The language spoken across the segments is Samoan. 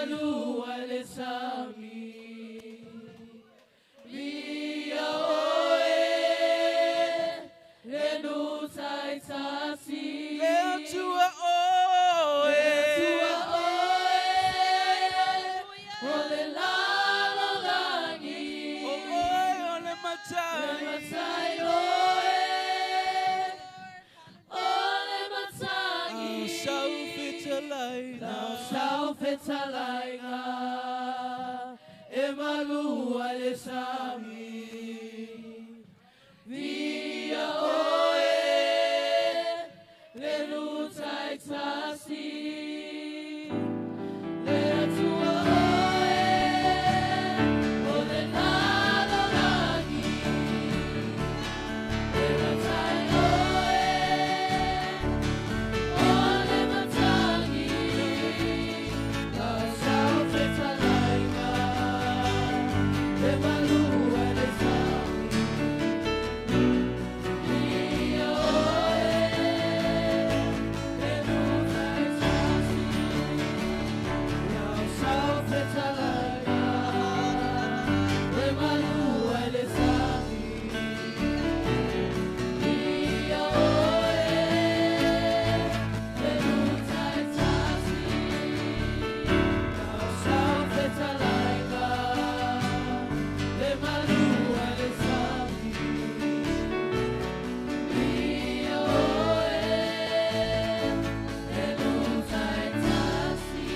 malua le sami. Via oe, le nutai tasi. Le Atua oe. Le Atua oe, o le lalolagi. O oe o le matai. Le matai oe, o le matagi. Lau sau fetalaiga. Lau sau fetalaiga, e malua le sami. Via oe, le nutai tasi. Le Atua oe, o le lalolagi. Le matai oe, o le matagi. Lau sau fetalaiga, e malua le sami. Via oe, le nutai tasi. Lau sau fetalaiga, e malua le sami. Via oe, le nutai tasi. Lau sau fetalaiga, e malua le sami. Via oe, le nutai tasi.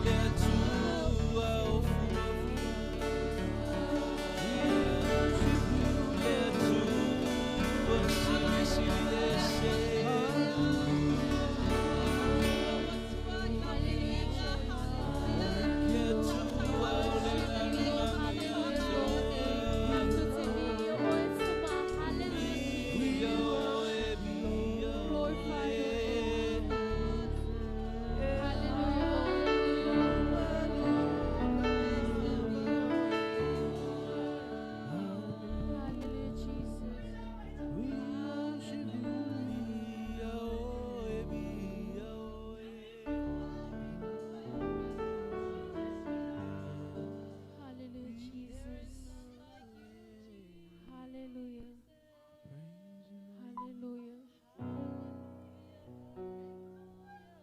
Le Atua o Le Atua sili sili ese. Le Atua o le lalolagi atoa. Via oe, via oe. We worship you, via oe, via oe. Hallelujah, Jesus. Hallelujah. Hallelujah. Amen.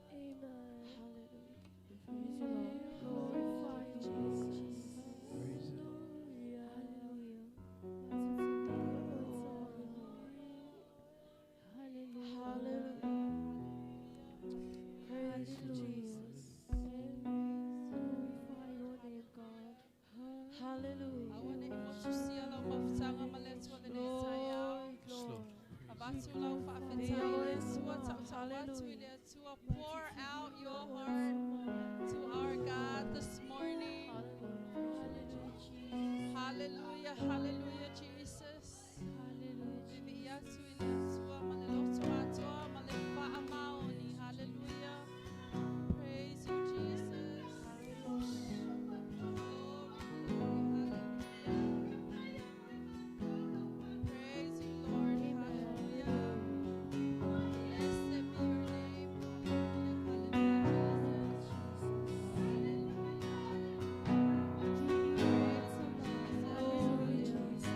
Hallelujah. Praise you, Lord. Glorify you, Jesus. Praise the Lord. Hallelujah. Hallelujah. Praise you, Hallelujah. Jesus. Glorify your name, God. Hallelujah. Glory, Yes, Lord. glory. Praise you. Pour out your heart to our God this morning. Hallelujah, Jesus. Hallelujah, hallelujah, Jesus. Hallelujah, Jesus. Hallelujah. Praise you, Jesus. Praise you, Lord. Hallelujah. Blessed be your name. Hallelujah, Jesus. Hallelujah. Glory, Jesus.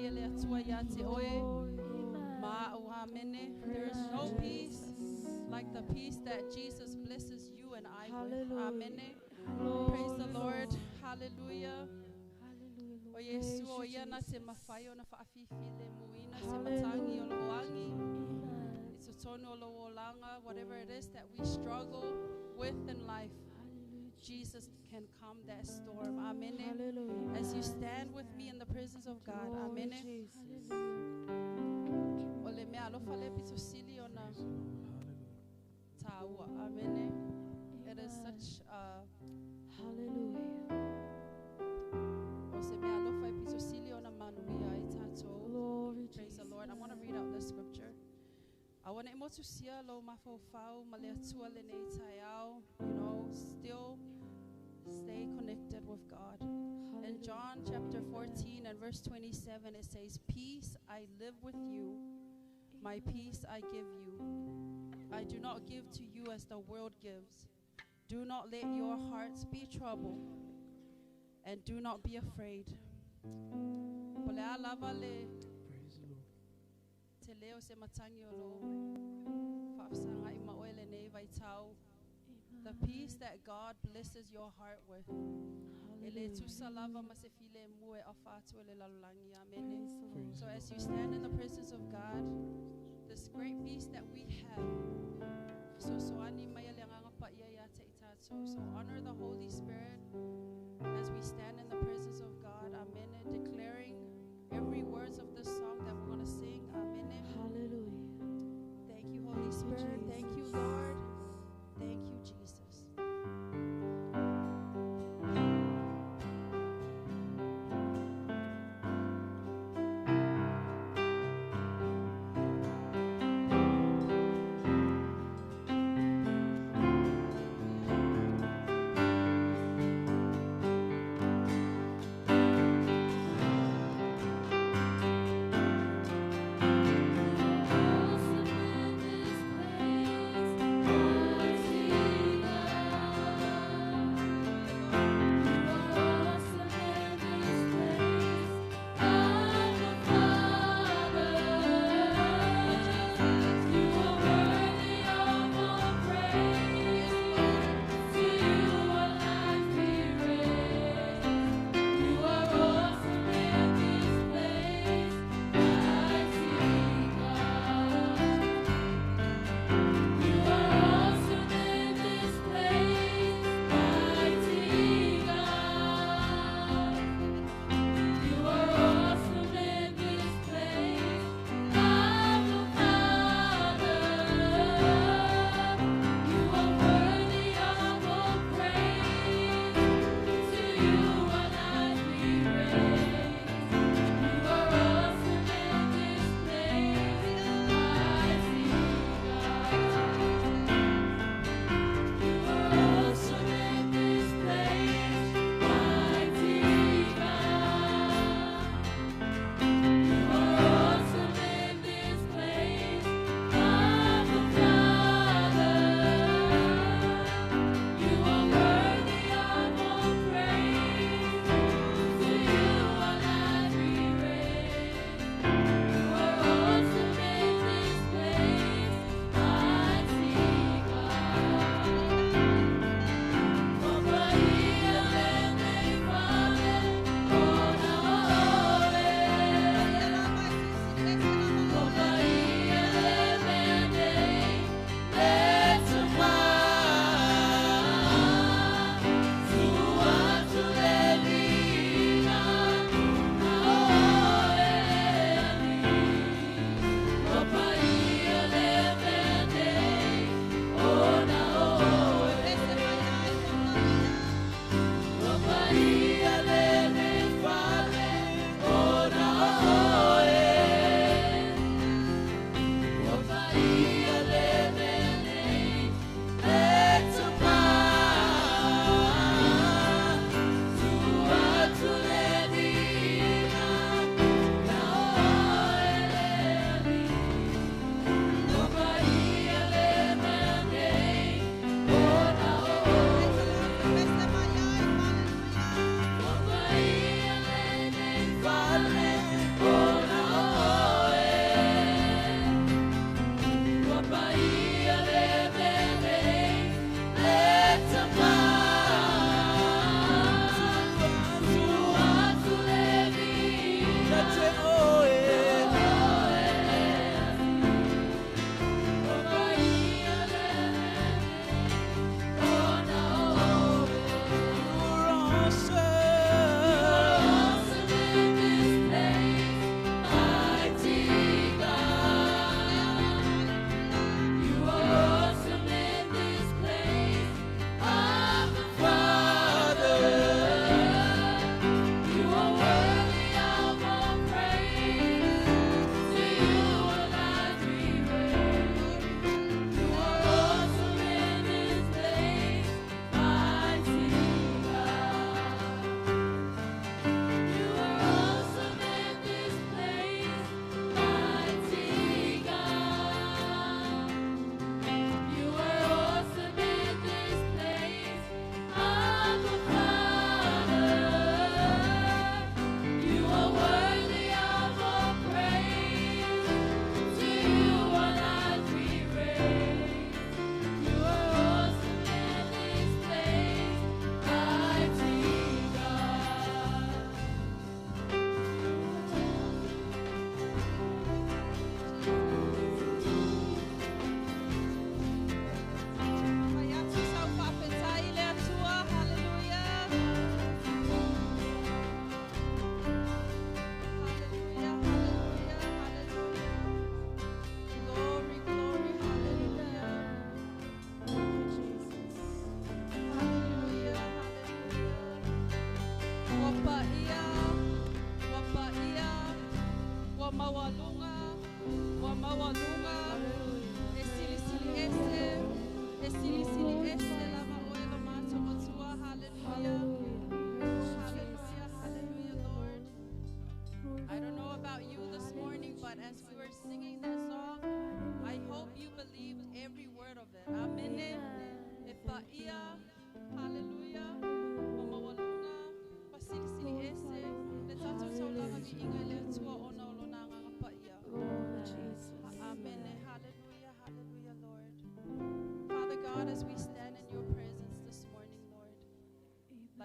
mai e le Atua ia te oe. Glory, Lord. Ma au amene. There is no peace like the peace that Jesus blesses you and I with. Hallelujah. Amene. Glory, Praise the Lord. Hallelujah. Hallelujah, O Lord. Yesu Praise o you, ia na se Jesus. mawhai o na whaafifi le muina se matangi o lo oangi. Amen. I totonu o lo olanga, whatever it is that we struggle with in life, Hallelujah, Jesus can calm that storm. Amen. Hallelujah. As you stand with me in the presence of God. Glory, Amen. Jesus. O le mea alofa le pito sili o na Praise the Lord. Hallelujah. tāua. Amen. It is Amen. such a Hallelujah. o se mea alofa e pito sili o na manuia i tātou. Glory, Praise the Jesus. Lord. I want to read out the scripture. I want to motusia lo mafaufau ma le atua le nei taiao, you know, still stay connected with God. In Hallelujah. John chapter 14 and verse 27, it says, Peace I live with you, my peace I give you. I do not give to you as the world gives. Do not let your hearts be troubled, and do not be afraid. Po le a lava le Praise the Lord. te leo se matangi o lo whaafsanga i maoe le nei vai tau. The peace that God blesses your heart with. E le tusa lava ma se file mua e ofa atu e le lalolagi. Amene. Praise the Lord. Praise So the as Lord. you stand in the presence of God, this great peace that we have, so so ani mai le anganga pa ia ia te i tātou. So honor the Holy Spirit as we stand in the presence of God. Amen. Declaring every words of this song that we're going to sing. Amen. Hallelujah. Thank you, Holy Spirit. Thank you, Jesus. Lord. Thank you, Jesus. Hallelujah.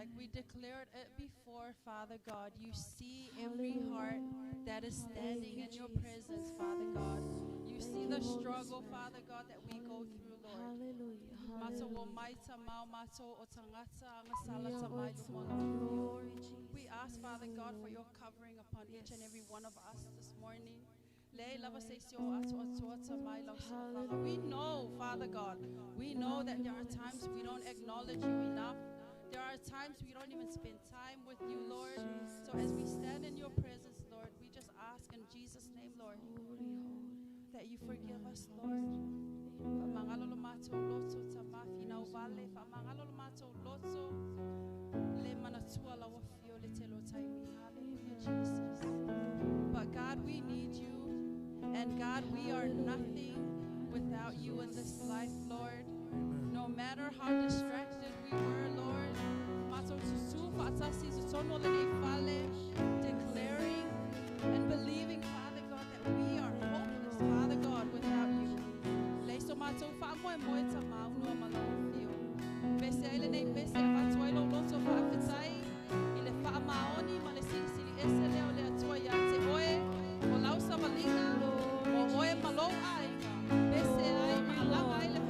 Like we declared it before, Father God, you see every heart that is standing in your presence, Father God. You see the struggle, Father God, that we go through, Lord. Hallelujah. Mato o Hallelujah. maita mau mato o tangata angasala tamai lumona. Glory, Jesus. We ask, Father God, for your covering upon each and every one of us this morning. Lei lava se si o ato atoa tamai lau silafaga. We know, Father God, we know that there are times we don't acknowledge you enough. There are times we don't even spend time with you, Lord. So as we stand in your presence, Lord, we just ask in Jesus' name, Lord, Holy, holy. that you forgive us, Lord. Whamangalo lo mātou loto ta mawhina o vale. Whamangalo lo mātou loto le manatua la wafio le te lo taimi. Hallelujah, Jesus. But God, we need you. And God, we are nothing without you in this life, Lord. No matter how distracted we were, Lord. Mātou tutu whaatasi tutono le nei fale, declaring and believing, Father God, that we are hopeless, Father God, without you. Le so mātou whaamoe moe ta maunua malau whio. Pese ai le nei pese a whātua i lo loto whaawhitai, i le whaamaoni ma le silisili ese leo le atua ia te oe, o lau savalina, o oe malou aiga, pese ai ma alanga ai le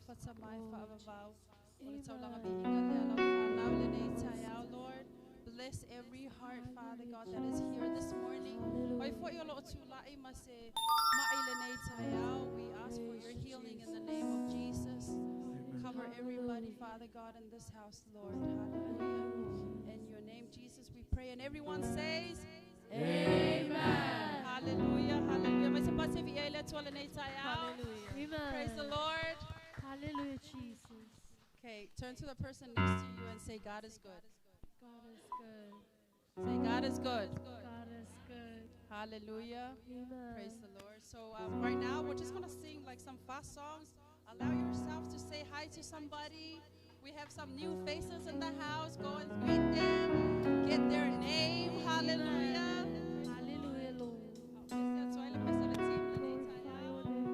fata mai whaavavau. O le taulaga viiga lea lau whanau lenei taeao, Lord. Bless every heart, Father God, that is here this morning. Oi foi o loo tūla'i ma se ma'i lenei taeao. We ask for your healing in the name of Jesus. Cover everybody, Father God, in this house, Lord. Hallelujah. In your name, Jesus, we pray. And everyone says, Amen. Hallelujah, hallelujah. Mai se pase vi ele tua lenei taeao. Hallelujah. Praise the Amen. Lord. Hallelujah, Jesus. Okay, turn to the person next to you and say, God is good. God is good. Say, God is good. God is good. Hallelujah. Amen. Praise the Lord. So right now, we're just going to sing like some fast songs. Allow yourself to say hi to somebody. We have some new faces in the house. Go and greet them. Get their name. Hallelujah. Hallelujah, Lord. Glorify your name, Jesus. Amen. Hallelujah.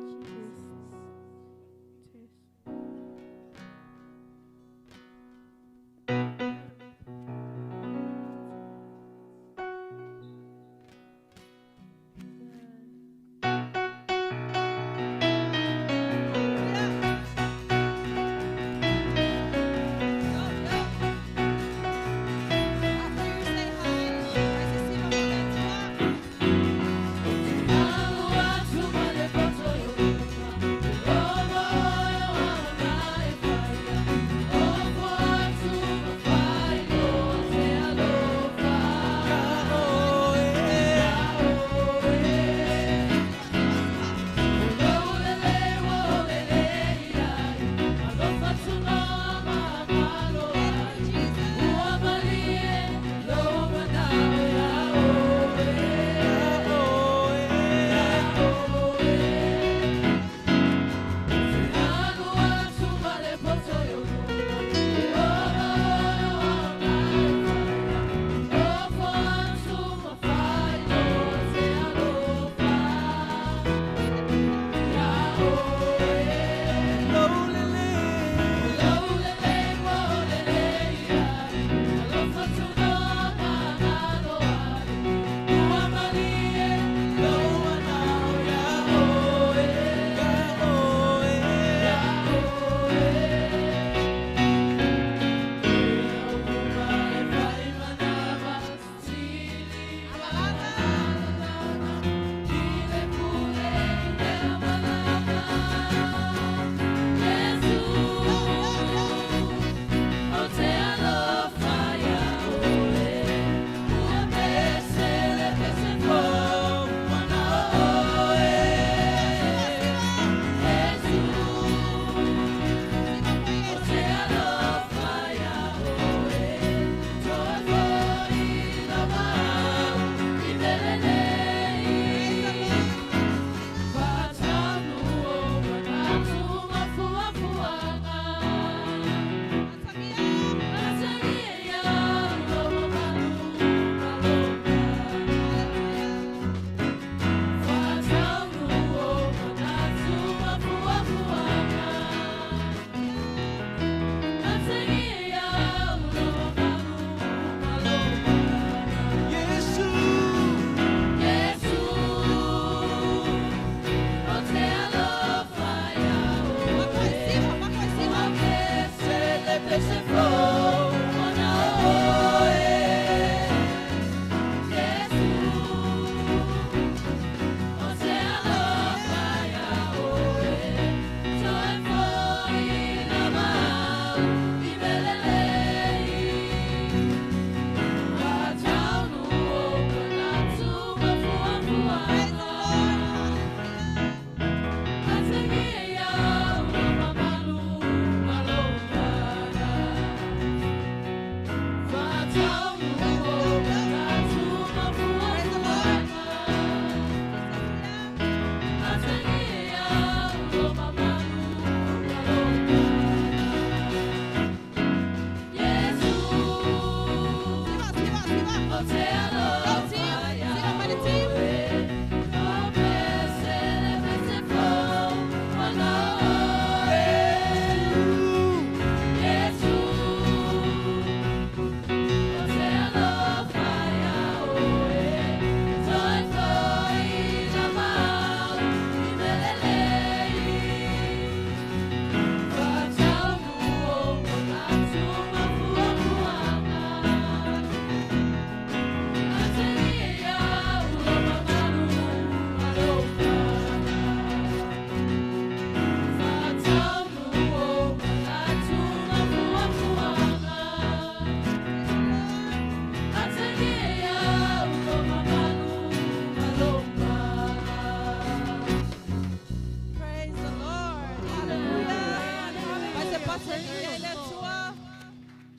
Pase le Atua.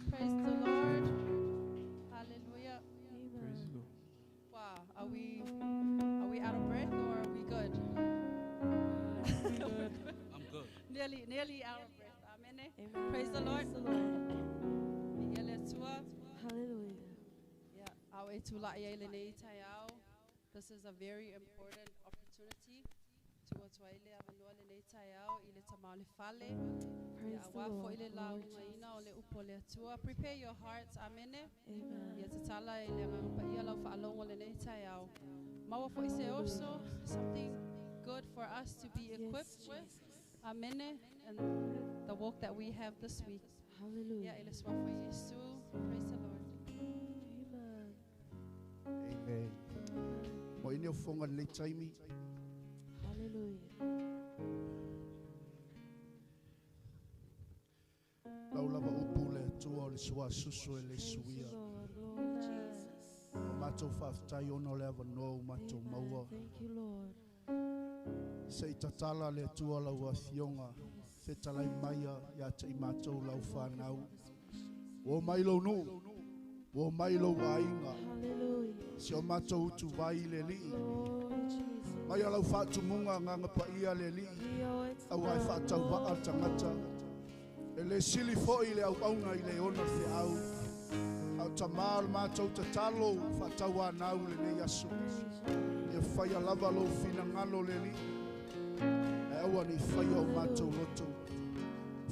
Praise the Lord. Hallelujah. Praise the Lord. Wow, are we out of breath or are we good? I'm good. Nearly out of breath. Amen. Amen. Praise the Lord. Praise the Lord. Hallelujah. Yeah, au e tula'i ai lenei taeao. This is a very important opportunity. Tua tua i le avanoa lenei taeao i le tamā o le fale. Praise Ia, the aua Lord. foi le Glory laugaina o le upu o le Atua. Prepare your hearts. Amen. Amen. Ia tatala i le agaga paia lau faalogo lenei taeao. Maua foi se oso, something good for us to be equipped Yes, with. Jesus. Amen. And the walk that we have this week. Hallelujah. Ia, i le suafa o Iesu. Praise the Lord. Amen. Amen. Mo ine o fonga le taimi. Hallelujah. Lau lava upu le Atua o le sua susu e le Praise the suia. Lord. Glory Jesus. O mātou whaaftai ona o le avanoa o mātou Amen. maua. Thank you, Lord. Se i tatala le Atua lau afioga. Se talai maia ia te i mātou lau whanau. O mai lou nuu. O mai lou aiga. Hallelujah. Se o mātou utu vai le lii. Glory Jesus. Mai a lau whaatumunga nganga paia le lii. Au ai whaatau waa tangata. E le sili foi le au auna i le ona te au. Au tamā o le mātou tatalo whaatau anau le nei aso. Ia whaia lava lou whinangalo le lii. E aua nei whaia o mātou loto.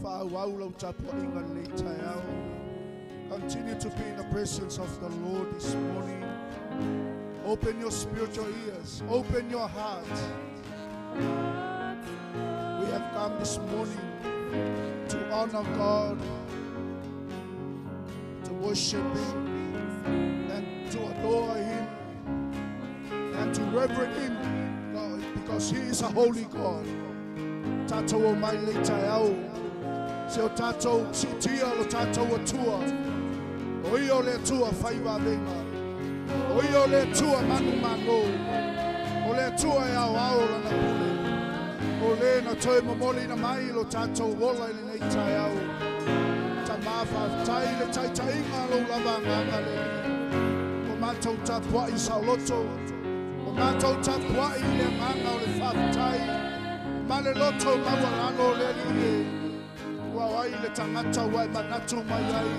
Whaau au lau tapuainga le nei taeao. Continue to be in the presence of the Lord this morning. Open your spiritual ears. Open your heart. We have come this morning to honor God, to worship Him, and to adore Him, and to reverend Him, God, because He is a holy God. Tatou o mai le taeao. Se o tatou sitia lo tatou atua. O ia o le Atua whaiwa venga. O ia o le Atua manu mano. O le Atua e ao ao lana pule. O le na toe momoli na mai lo tatou ola i lenei taeao. Ta mawhawhtai le taitainga lo lava nganga le li. O mātou tapuai sauloto. O mātou tapuai le nganga o le whawhtai. Ma le loto maualalo le li e. Ua ai le tangata ua e manatu mai ai.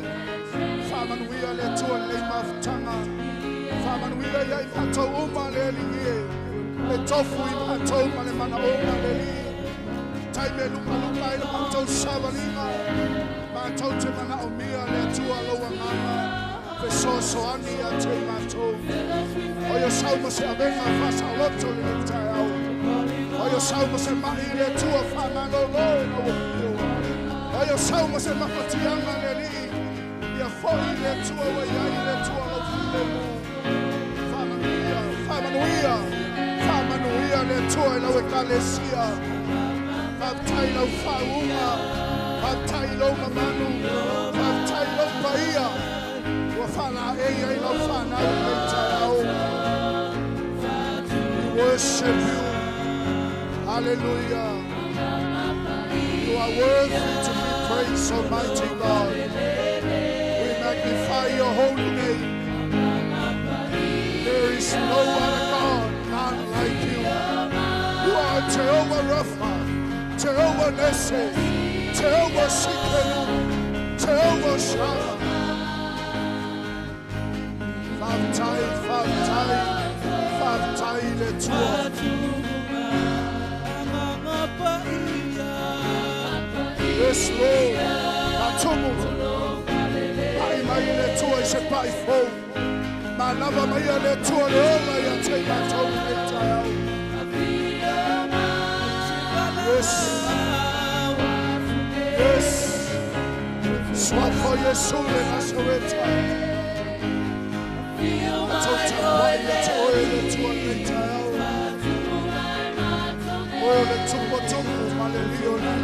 Whamanuia le Atua lei mafutanga. Whamanuia ia i mātou uma le li e. Le tofu i mātou ma le manaonga le li. Taime luka luka i le mātou sawalinga. Mātou te manaomia le Atua lau anganga. Fesoasoani ia te i mātou. O ia sauma se avenga whasaoloto le nei taeao. O ia sauma se mai le Atua whamalolo e na wapio. O ia sauma se mafatianga le li. Ia foi le Atua wa iai le Atua lau filemu. Whamanuia, whamanuia, whamanuia le Atua i lau ekalesia. Whaftai lau whaunga, whaftai lau mamanu, whaftai lau paia. Ua whala e ai lau whanau lei taeao. We worship you. Hallelujah. You are worthy to be praised, Almighty God. We magnify your holy name. There is no other God, none like you. You are Jehovah Rapha, Jehovah Nesse, Jehovah Sikenu, Jehovah Shammah. Whaftai, whaftai, whaftai le Atua. Yes, Lord. Atumu. Pai mai le Atua i se pai fou. Ma lava mai le Atua le ola ia te mātou le taeao. Yes. Yes. Swafo Yesu le Nazareta. Atou tapuai ia te oe le Atua le taeao. Oe o le tupu tupu ma le lio le.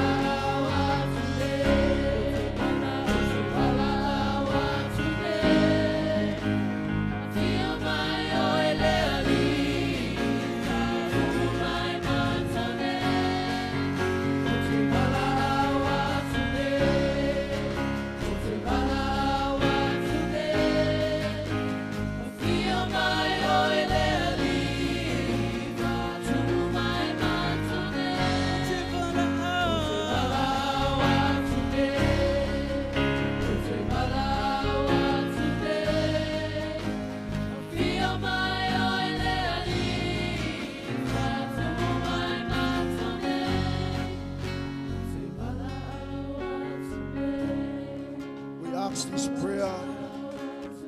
ask this prayer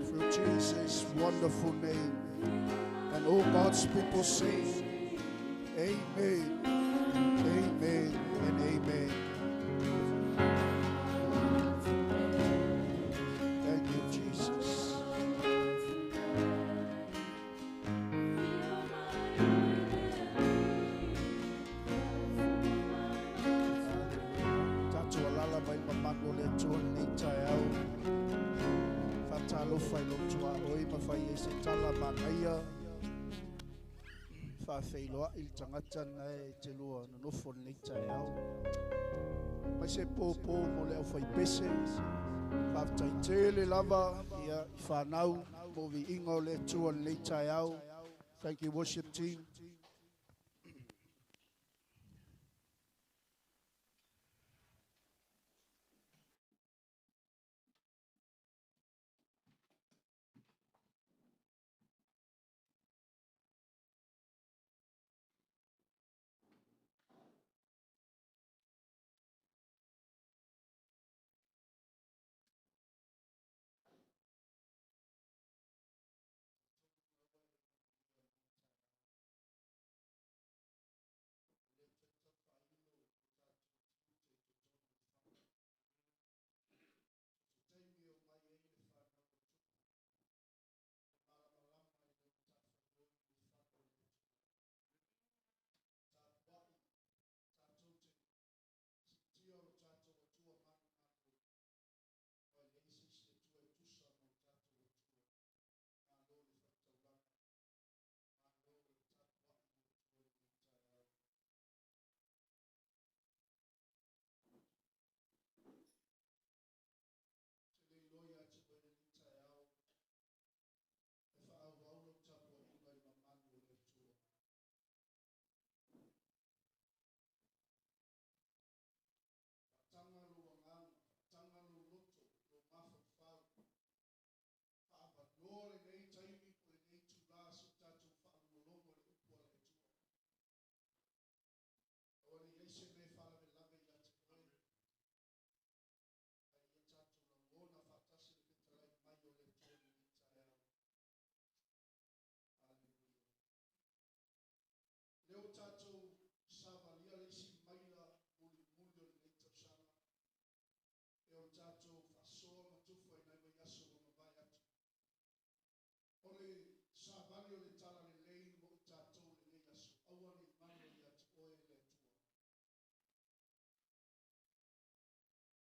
through Jesus' wonderful name. And all God's people say, Amen, amen, and amen. Thank you, Jesus. Tatou alala mai mamanu o le Atua lenei taeao. Faatalofa i lou tuaoi ma fai ai se tala manaia. Faafeiloai le tagata na e te lua nonofo lenei taeao. Mai se pōpō mo le aufaipese. Faafetaitele lava ia i whanau mo viiga o le Atua lenei taeao. Thank you, worship team.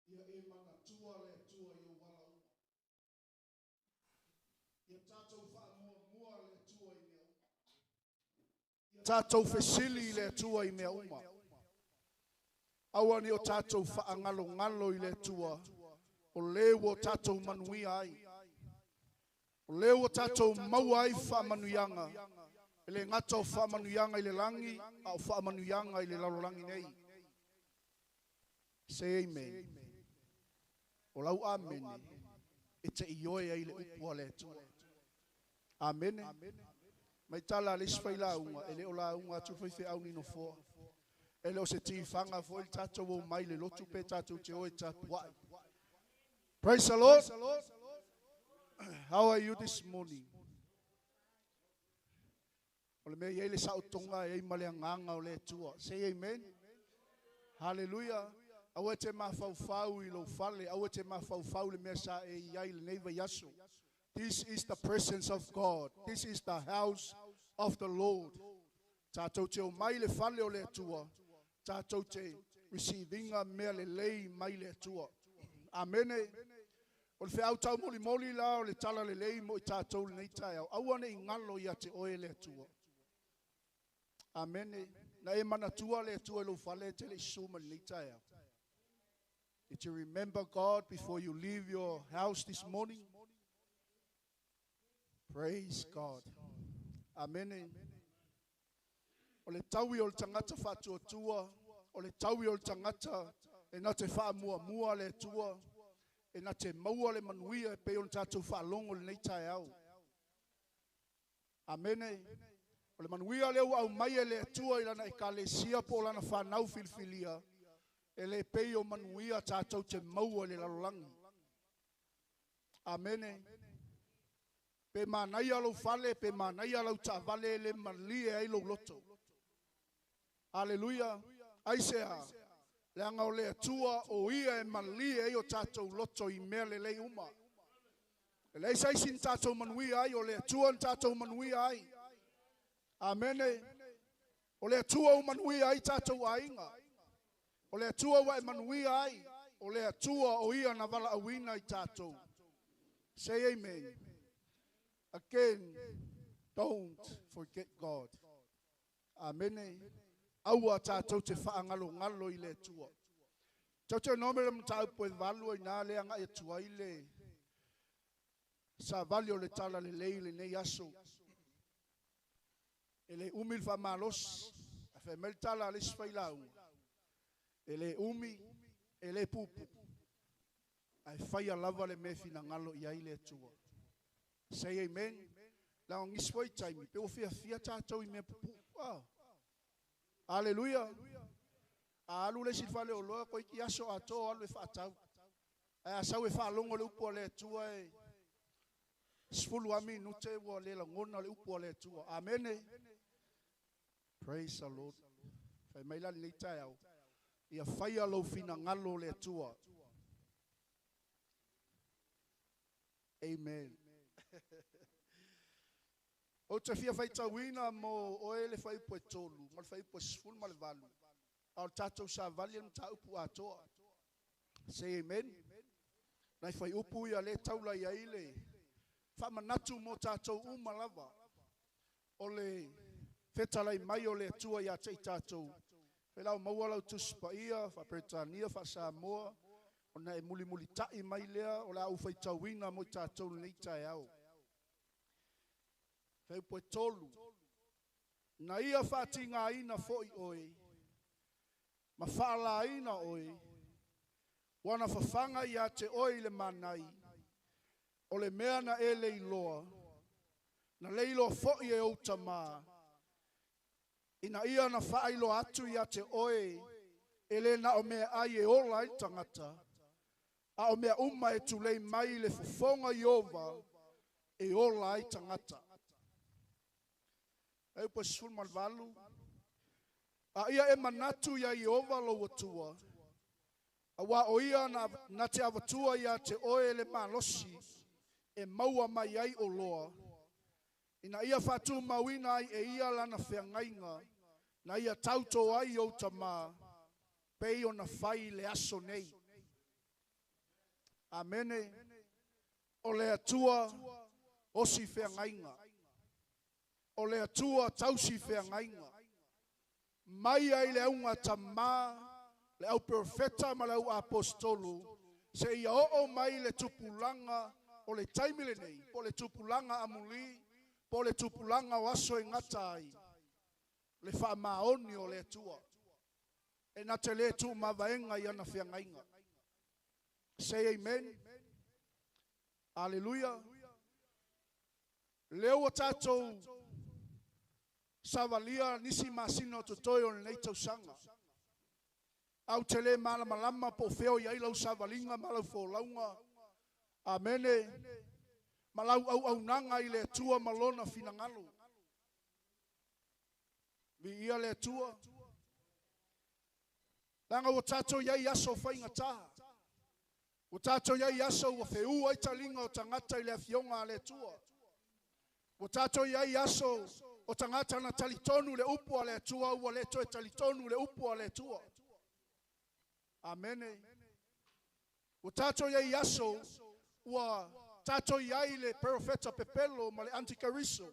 Ia e manatua le Atua i ou ala uma. Ia tatou faamuamua le Atua i mea uma. Ia tatou fesili i le Atua i mea uma. Aua ne i o tatou faagalogalo i le Atua, o le ua o tatou manuia ai. O le ua tatou maua ai faamanuiaga, e le gata o faamanuiaga i le lagi, a o faamanuiaga i le lalolagi nei. Say amen. O lau amene, e te ioe ai le upu a le Atua. Amene. Mai tala le isi failauga, e le o lauga atu faifeau ni nofoa. E le o se tifaga foi le tatou o mai le lotu pe tatou te o e tapuai. Praise the Lord. How are you this morning? O le mea i ai le saotoga e ai ma le agaga o le Atua. Say amen. Hallelujah. Aua e te mafaufau i lou fale, aua e te mafaufau le mea sa e i ai lenei vaiaso. This is the presence of God. This is the house of the Lord. Tatou te o mai le fale o le Atua. Tatou te receivinga mea lelei mai le Atua. Amene. O le feau taumolimoli la o le tala lelei mo i tatou lenei taeao. Aua ne i galo ia te oe le Atua. Amene. Na e manatua le Atua i lou fale e te le i susu mai lenei taeao. Did you remember God before you leave your house this morning? Praise God. Amen. O le taui o le tagata faatuatua, o le taui o le tagata e na te faamuamua le Atua, e na te maua le manuia e pei ona tatou faalogo lenei taeao. Amene. O le manuia lea ua aumai e le Atua i lana ekalesia po o lana whanau filifilia, e le pei o manuia tatou te maua i le lalolagi. Amene. Pe manaia lou fale, pe manaia lau taavale, e le malie ai lou loto. Aleluia. Aisea, leaga o le Atua o ia e malie ai o tatou loto i mea lelei uma. E leai se isi na tatou manuia ai, o le Atua na tatou manuia ai. Amene. O le Atua ua manuia ai tatou aiga. O le Atua ua e manuia ai. O le Atua o ia na valaauina i tatou. Say amen. Again, don't forget God. Amene. Aua tatou te fagalogalo i le Atua. Tau nome le mataupu e valu ai nā le agai atu ai le savali o le tala lelei lenei aso. E le umi le faamalosi, a fai mai le tala a le isi failauga. E le umi, e le pupu. Ae faia lava le mea e finagalo i ai le Atua. Say amen. Leaga o nisi foi taimi, pe ua fiafia tatou i mea pupu. Ah. Aleluia. A alu le isi fale o loa, koe ki aso atoa alu e faatau. Ae a sau e faalogo le upu a le Atua e 10 a minute ua le lagona le upu a le Atua. Amene. Praise the Lord. Fai mai la lenei taeao. Ia faia lou finagalo le Atua. Amen. Ou te fia faitauina mo oe le fuaiupu e 3 ma le fuaiupu e 18. A o le tatou savali e le mataupu atoa. Say amen. Nai fuaiupu ia le taula i ai le faamanatu mo tatou uma lava. O le fetalai mai o le Atua ia te i tatou. Felau maua lau Tusi Paia, faa-Peretania, faa-Samoa, ona e mulimulitai mai lea o le a ou faitauina mo i tatou lenei taeao. Fuaiupu e 3. Na ia faatigaina foi oe, ma faalaina oe, ua na fafaga ia te oe i le manai, o le mea na e leiloa, na leiloa foi e ou tamā, ina ia na faailoa atu ia te oe, e le na o mea ai e ola ai le tagata, a o mea uma e tulei mai le fofoga Ieova, e ola ai tagata. Fuaiupu e 18. A ia e manatu ia Ieova lou Atua, auā o ia na te avatua ia te oe le malosi e maua mai ai o loa, ina ia faatumauina ai e ia lana feagaiga, na ia tauto ai ou tamā, pei ona fai le aso nei. Amene. O le Atua osi feagaiga. O le Atua tausi feagaiga. Mai ai le auga tamā, le au profeta ma le au apostolo, se ia oo mai le tupulaga o le taimi lenei, po le tupulaga amuli, po le tupulaga o aso e gata ai, le faamaoni o le Atua. E na te le tuumavaega i ana feagaiga. Say amen. Aleluia. Lea ua tatou savalia nisi masina o totoe o lenei tausaga. Au te le malamalama po o fea o i ai lau savaliga ma lau folauga. Amene. Ma lau auaunaga i le Atua ma lona finagalo. Viia le Atua. Leaga ua tatou i ai aso faigata. Ua tatou i ai aso ua feua ai taliga o tagata i le afioga a le Atua. Ua tatou i ai aso o tagata na talitonu le upu a le Atua, ua le toe talitonu le upu a le Atua. Amene. Ua tatou i ai aso ua tatou i ai le profeta pepelo ma le antikeriso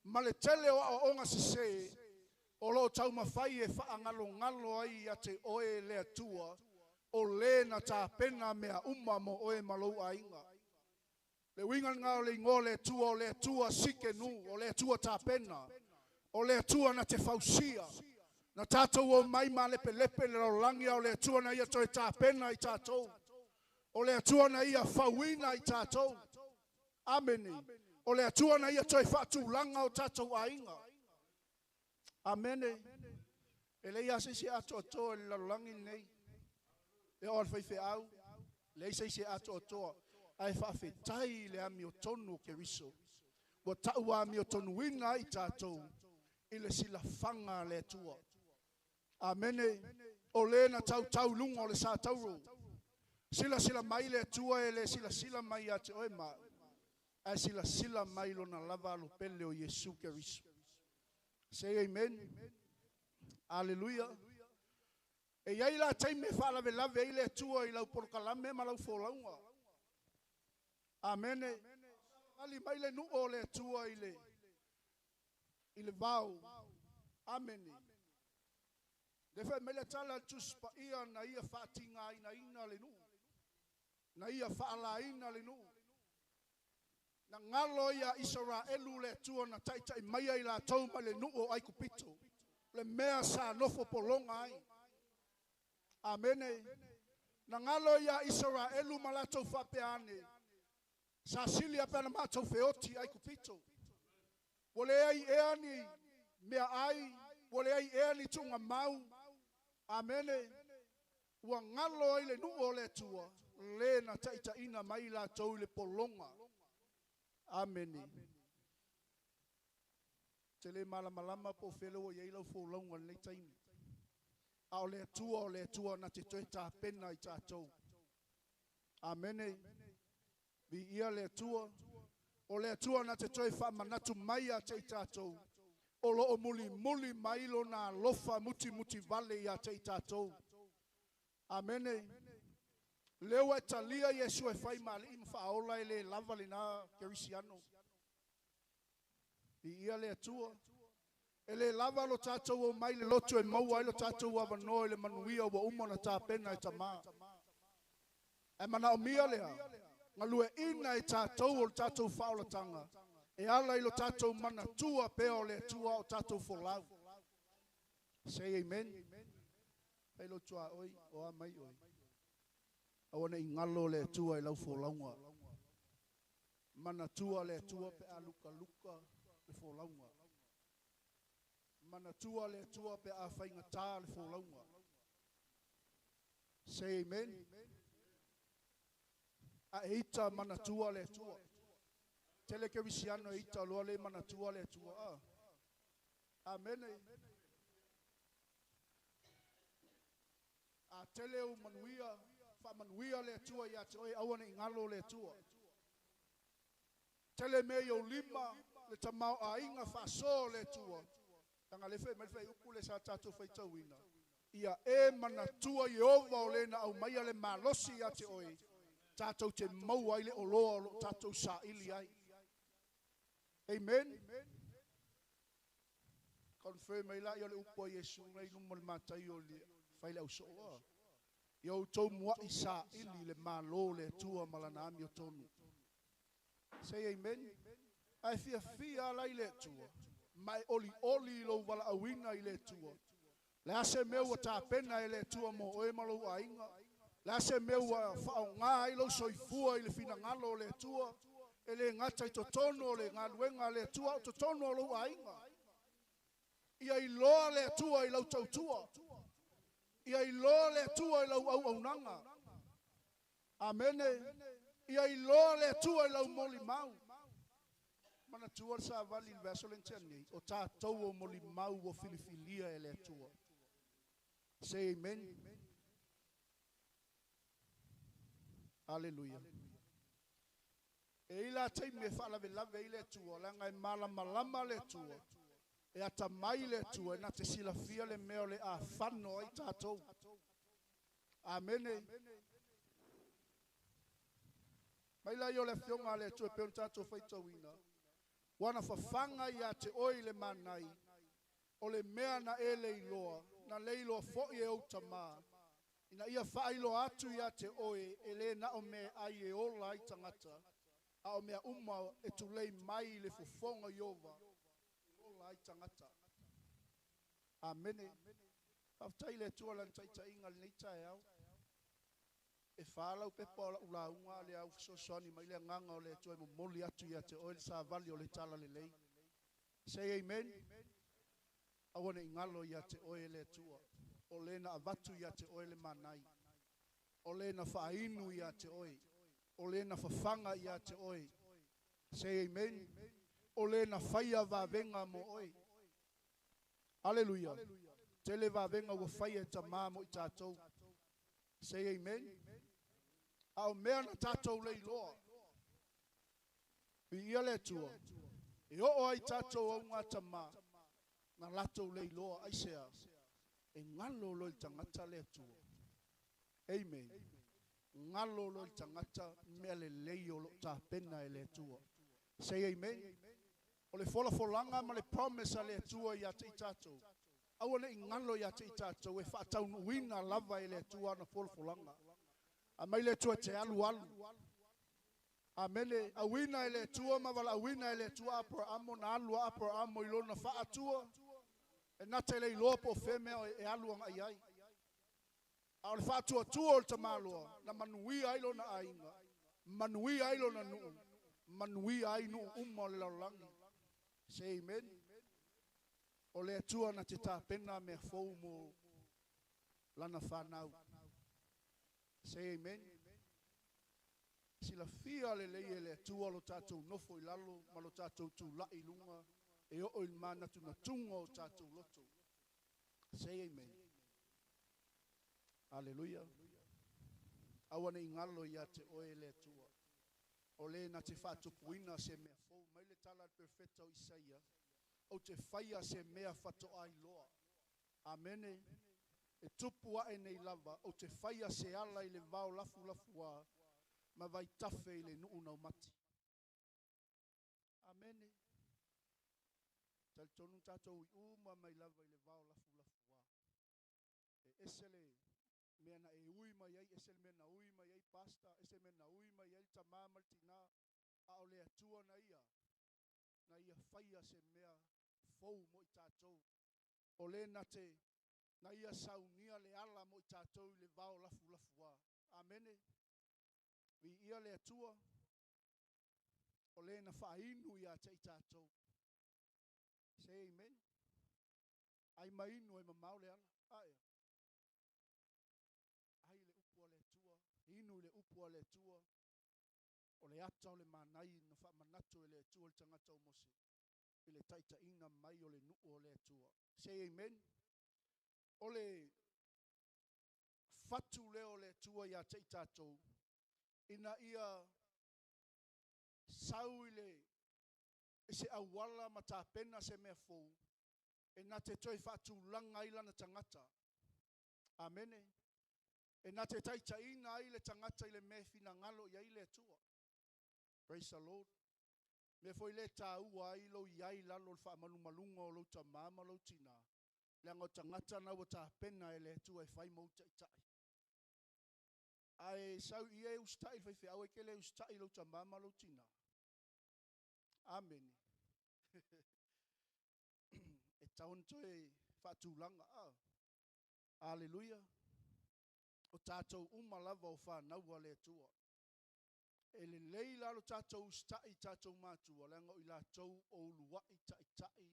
ma le tele o aoaoga sesē o loo taumafai e faagalogalo ai ia te oe le Atua o le na tapena mea uma mo oe ma lou aiga. Le uiga lena o le igoa o le Atua, o le Atua sikenu, o le Atua tapena, o le Atua na te fausia. Na tatou o mai ma lepelepe le lalolagi, a o le Atua na ia toe tapena i tatou. O le Atua na ia fauina i tatou. Amene. O le Atua na ia toe faatulaga o tatou aiga. Amene. E leai lava se isi e atoatoa i le lalolagi lenei. E oo lava i le faifeau, leai se isi e atoatoa. Ae faafetai i le amiotonu o Keriso. Ua ta'u amiotonuina ai tatou i le silafaga a le Atua. Amene. O le na tautau i luga o le sa tauro. Silasila mai le Atua e le silasila mai ia te oe ma a'u, ae silasila mai lona lava alopele o Iesu Keriso. Say amen. Aleluia. E i ai la taimi e faalavelave ai le Atua i lau polokalame ma lau folauga. Amene. Ali mai le nuu o le Atua i le vao. Amene. Le fai mai le tala le Tusi Paia na ia faatigainaina le nuu. Na ia faalaina le nuu. Na galo ia Isaraelu le Atua na taitai mai ai latou mai le nuu o Aikupito. Le mea sa nofo pologa ai. Amene. Na galo ia Isaraelu ma latou faapea ane. Sa sili a pe ana matou feoti Aikupito. Ua leai ea ni mea ai, ua leai ea ni tuuga mau. Amene. Ua galo ai le nuu o le Atua, le na taitaiina mai latou i le pologa. Amene. Te le malamalama po o fea le ua i ai lau folauga i lenei taimi. A o le Atua o le Atua na te toe tapena i tatou. Amene. Viia le Atua. O le Atua na te toe faamanatu mai ia te i tatou. O loo mulimuli mai lona alofa mutimuti vale ia te i tatou. Amene. Lea ua e talia Iesu e fai ma alii ma faaola e le lava lena Kerisiano. Viia le Atua. E le lava lo tatou o mai le lotu e maua ai lo tatou avanoa i le manuia ua uma ona tapena e tamā. Ae manaomia lea, galueaiina e tatou o le tatou faaolataga, e ala i lo tatou manatua pea o le Atua o tatou folau. Say amen. Fai lo tua oi, o a mai oi. Aua ne i galo le Atua i lau folauga. Manatua le Atua pe a lukaluka le folauga. Manatua le Atua pe a faigata le folauga. Say amen. A e ita manatua le Atua. Tele kerisiano e ita loa le manatua le Atua. Ah. Amene. A tele o manuia, faamanuia le Atua ia te oe, aua ne i galo le Atua. Tele mea i ou lima, le tamaoaiga faasoa o le Atua. Leaga le fai mai le fuaiupu le sa tatou faitauina. Ia e manatua Ieova o le na aumaia le malosi ia te oe, tatou te maua ai le oloa o loo tatou saili ai. Amen. Confirm mai la ia le upu a Iesu nei luma o le Mataio le fai le ausoo. Ia outou muai saili le malo le Atua ma lana amiotonu. Say amen. Ae fiafia ala i le Atua. Ma e olioli i lou valaauina i le Atua. Le a se mea ua tapena e le Atua mo oe ma lou aiga. Le a se mea ua faaaoga ai lou soifua i le finagalo o le Atua. E le gata i totonu o le galuega a le Atua, o totonu o lou aiga. Ia iloa le Atua i lau tautua. Ia iloa le Atua i lau auaunaga. Amene. Ia iloa le Atua i lau molimau. Manatua le savali i le vaiaso lea na tea nei, o tatou o molimau ua filifilia e le Atua. Say amen. Aleluia. E i la taimi e faalavelave ai le Atua, leaga e malamalama le Atua, e atamai le Atua, e na te silafia le mea o le afano ai tatou. Amene. Mai la ia o le afioga a le Atua e pei ona tatou faitauina. Ua na fafaga ia te oe i le manai, o le mea na e leiloa, na leiloa foi e ou tamā, ina ia faailoa atu ia te oe e le na o meaai e ola ai tagata, a o mea uma e tulei mai i le fofoga o Ieova, e ola ai tagata. Amene. Faafetai i le Atua i lana taitaiga i lenei taeao. E fa lau pepa o lau lauga a le au fesoasoani mai le agaga o le Atua e momoli atu ia te oe le savali o le talalelei. Say amen. Aua ne i galo ia te oe le Atua. O le na avatu ia te oe le manai. O le na faainu ia te oe. O le na fafaga ia te oe. Say amen. O le na faia vavega mo oe. Aleluia. Tele vavega ua faia e tamā mo i tatou. Say amen. A o mea na tatou leiloa. Viia le Atua. E oo ai tatou augatamā na latou leiloa aisea e galo loa i le tagata le Atua. Amen. Galo loa i le tagata mea lelei o loo tapena e le Atua. Say amen. O le folafolaga ma le promise a le Atua ia te i tatou, aua ne i galo ia te i tatou e faataunuuina lava e le Atua ana folafolaga. Aumai le Atua e te alualu. Amene. Auina e le Atua ma valaauina e le Atua Aperamo na alu a Aperamo i lona faatua e na te le iloa po o fea mea e alu agai ai. A o le faatuatua o le tamaloa na manuia ai lona aiga, manuia ai lona nuu, manuia ai nuu uma o le lalolagi. Say amen. O le Atua na te tapena mea fou mo lana fanau. Say amen. Silafia lelei e le Atua lo tatou nofo i lalo ma lo tatou tulai i luga e oo i le manatunatuga o tatou loto. Say amen. Aleluia. Aua ne i galo ia te oe le Atua. O le na te faatupuina se mea fou mai le tala a le perofeta o Isaia, ou te faia se mea faatoa iloa. Amene. E tupu ae nei lava, ou te faia se ala i le vao lafulafuā ma vaitafe i le nuu naumati. Amene. Talitonu tatou i uma mai lava i le vao lafulafuā. E ese le mea na e ui mai ai, ese le mea na ui mai ai pastor, ese le mea na ui mai ai le tamā ma le tinā, a o le Atua na ia, na ia faia se mea fou mo i tatou. O le na te, na ia saunia le ala mo i tatou i le vao lafulafuā. Amene. Viia le Atua, o le na faainu ia te i tatou. Say amen. Ai ma inu e mamao le ala. Ae. Ai le upu a le Atua, inu i le upu a le Atua, o le ata o le manai na faamanatu e le Atua i le tagata o Mose, i le taitaiga mai o le nuu o le Atua. Say amen. O le fatu lea o le Atua ia te i tatou, ina ia sau i le i se auala ma tapena se mea fou e na te toe faatulaga ai lana tagata. Amene. E na te taitaiina ai le tagata i le mea e finagalo i ai le Atua. Praise the Lord. Mea foi lea e taua ai lou i ai i lalo o le faamalumaluga o lou tamā ma lou tinā, leaga o tagata na ua tapena e le Atua e fai ma ou taitai. Ae sau i e usitai i le faifeau, e te le usitai i lou tamā ma lou tinā. Amene. E tatau ona toe faatulaga. Ah. Aleluia. O tatou uma lava o fanau a le Atua. E lelei la lo tatou usitai i tatou matua, leaga o i latou o uluai taitai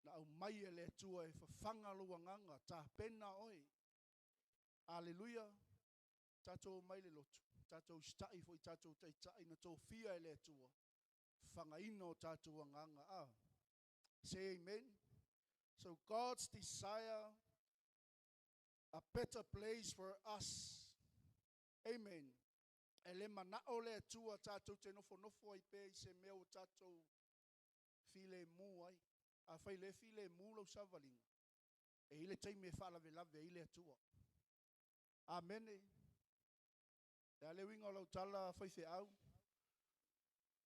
na aumai e le Atua e fafaga lou agaga, tapena oe. Aleluia. Tatou omai i le lotu, tatou usitai foi i tatou taitai na tofia e le Atua, fafagaina o tatou agaga. Ah. Say amen. So God's desire a better place for us. Amen. E le manao le Atua tatou te nofonofo ai pea i se mea ua tatou filemu ai. Afai le filemu lau savaliga, e i ai le taimi e faalavelave ai le Atua. Amene. Le a le uiga o lau tala faifeau?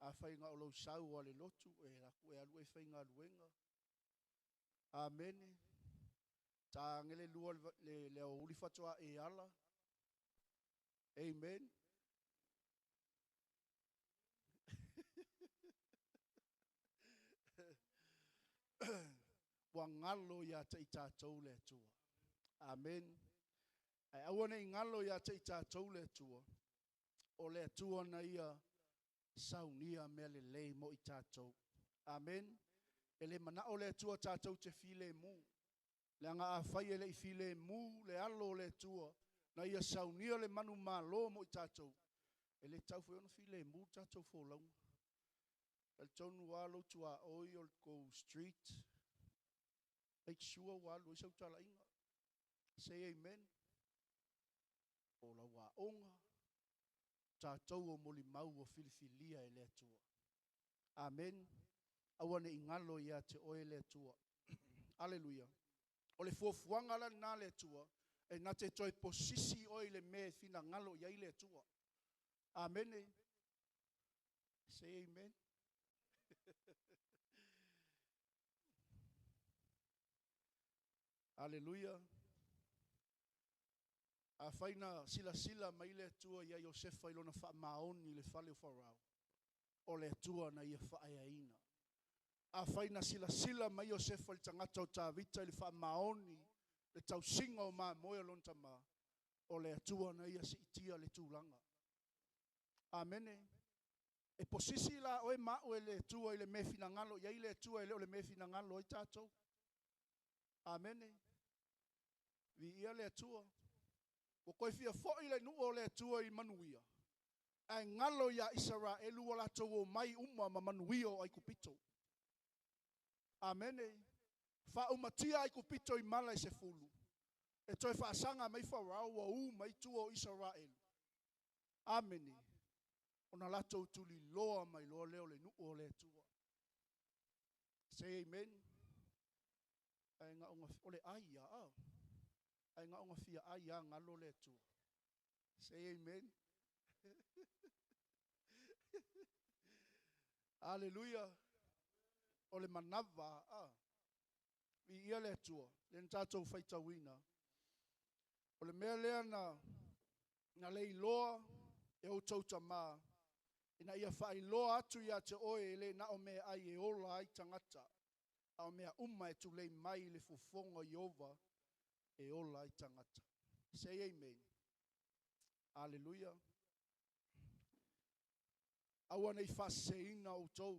Afai na o lou sau a le lotu, e aku e alu e faigaluega. Amene. Ta age le lua le aoauli faatoa e ala. Amen. Ua galo ia te i tatou le Atua. Amen. Ae aua ne i galo ia te i tatou le Atua, o le Atua na ia saunia mea lelei mo i tatou. Amen. E le manao le Atua tatou te filemu. Leaga afai e le i filemu le alo o le Atua na ia saunia le manumalo mo i tatou, E le tatau foi ona filemu le tatou folauga. Talitonu lava lou tuaoi o le tou street, make sure ua alu ai sau talaiga. Say amen. Po o lau aoga, tatou o molimau ua filifilia e le Atua. Amen. Aua ne i galo ia te oe le Atua. Aleluia. O le fuafuaga la lena a le Atua, e na te toe posisi oe i le mea e finagalo i ai le Atua. Amene. Say amen. Aleluia. Afai na silasila mai le Atua ia Iosefa i lona faamaoni i le fale o Farao, o le Atua na ia faaeaina. Afai na silasila mai Iosefa i le tagata o Tavita i le faamaoni, le tausiga o mamoe o lona tama, o le Atua na ia siitia le tulaga. Amene. E posisi la oe ma au e le Atua i le mea e finagalo i ai le Atua, e le o le mea e finagalo ai tatou. Amene. Viia le Atua. Ua toe fia foi le nuu o le Atua i manuia, ae galo ia Isaraelu ua latou omai uma ma manuia o Aikupito. Amene. Faaumatia Aikupito i mala e 10. E toe faasaga mai Farao ua u mai tua o Isaraelu. Amene. Ona latou tuliloa mai loa lea o le nuu o le Atua. Say amen. Ae na o le ai ia, a. Ae na ona fia ai ia galo le Atua. Say amen. Aleluia. O le manava, a. Viia le Atua. Le na tatou faitauina. O le mea lea na leiloa e outou tamā, ina ia faailoa atu ia te oe e le na o mea ai e ola ai tagata, a o mea uma e tulei mai i le fofoga o Ieova e ola ai tagata. Say amen. Aleluia. Aua nei faaseseina outou.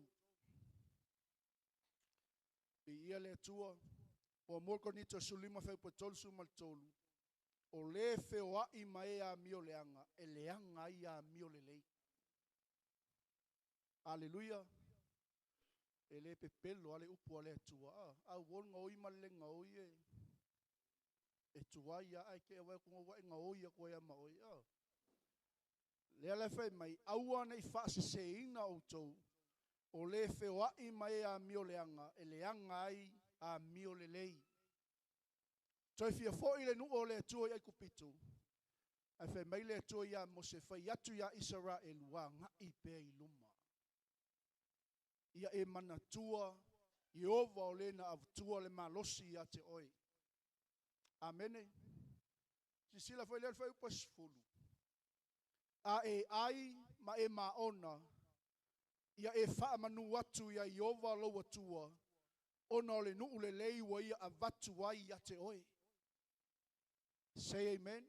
Viia le Atua. Ua mua Korinito 15 fuaiupu 33. O le feoai ma e amio leaga, e leaga ai amio lelei. Aleluia. E le pepelo ale upu a le Atua. Au o ngoi ma le ngoi e tuai a ai ke awa ko wa ngoi a ko ia ma oi. Lea le fai mai, aua nei faaseseina outou, o le feoai ma e amio leaga, e leaga ai amio lelei. Toe fia foi le nuu o le Atua i Aikupito, ae fai mai le Atua ia Mose, fai atu ia Isaraelu, agai pea i luma. Ia e manatua Ieova o le na avatua le malosi ia te oe. Amene. Sisila foi lea le fuaiupu 10. A e ai ma e maona, ia e faamanu atu ia Ieova lou Atua, ona o le nuu lelei ua ia avatu ai ia te oe. Say amen.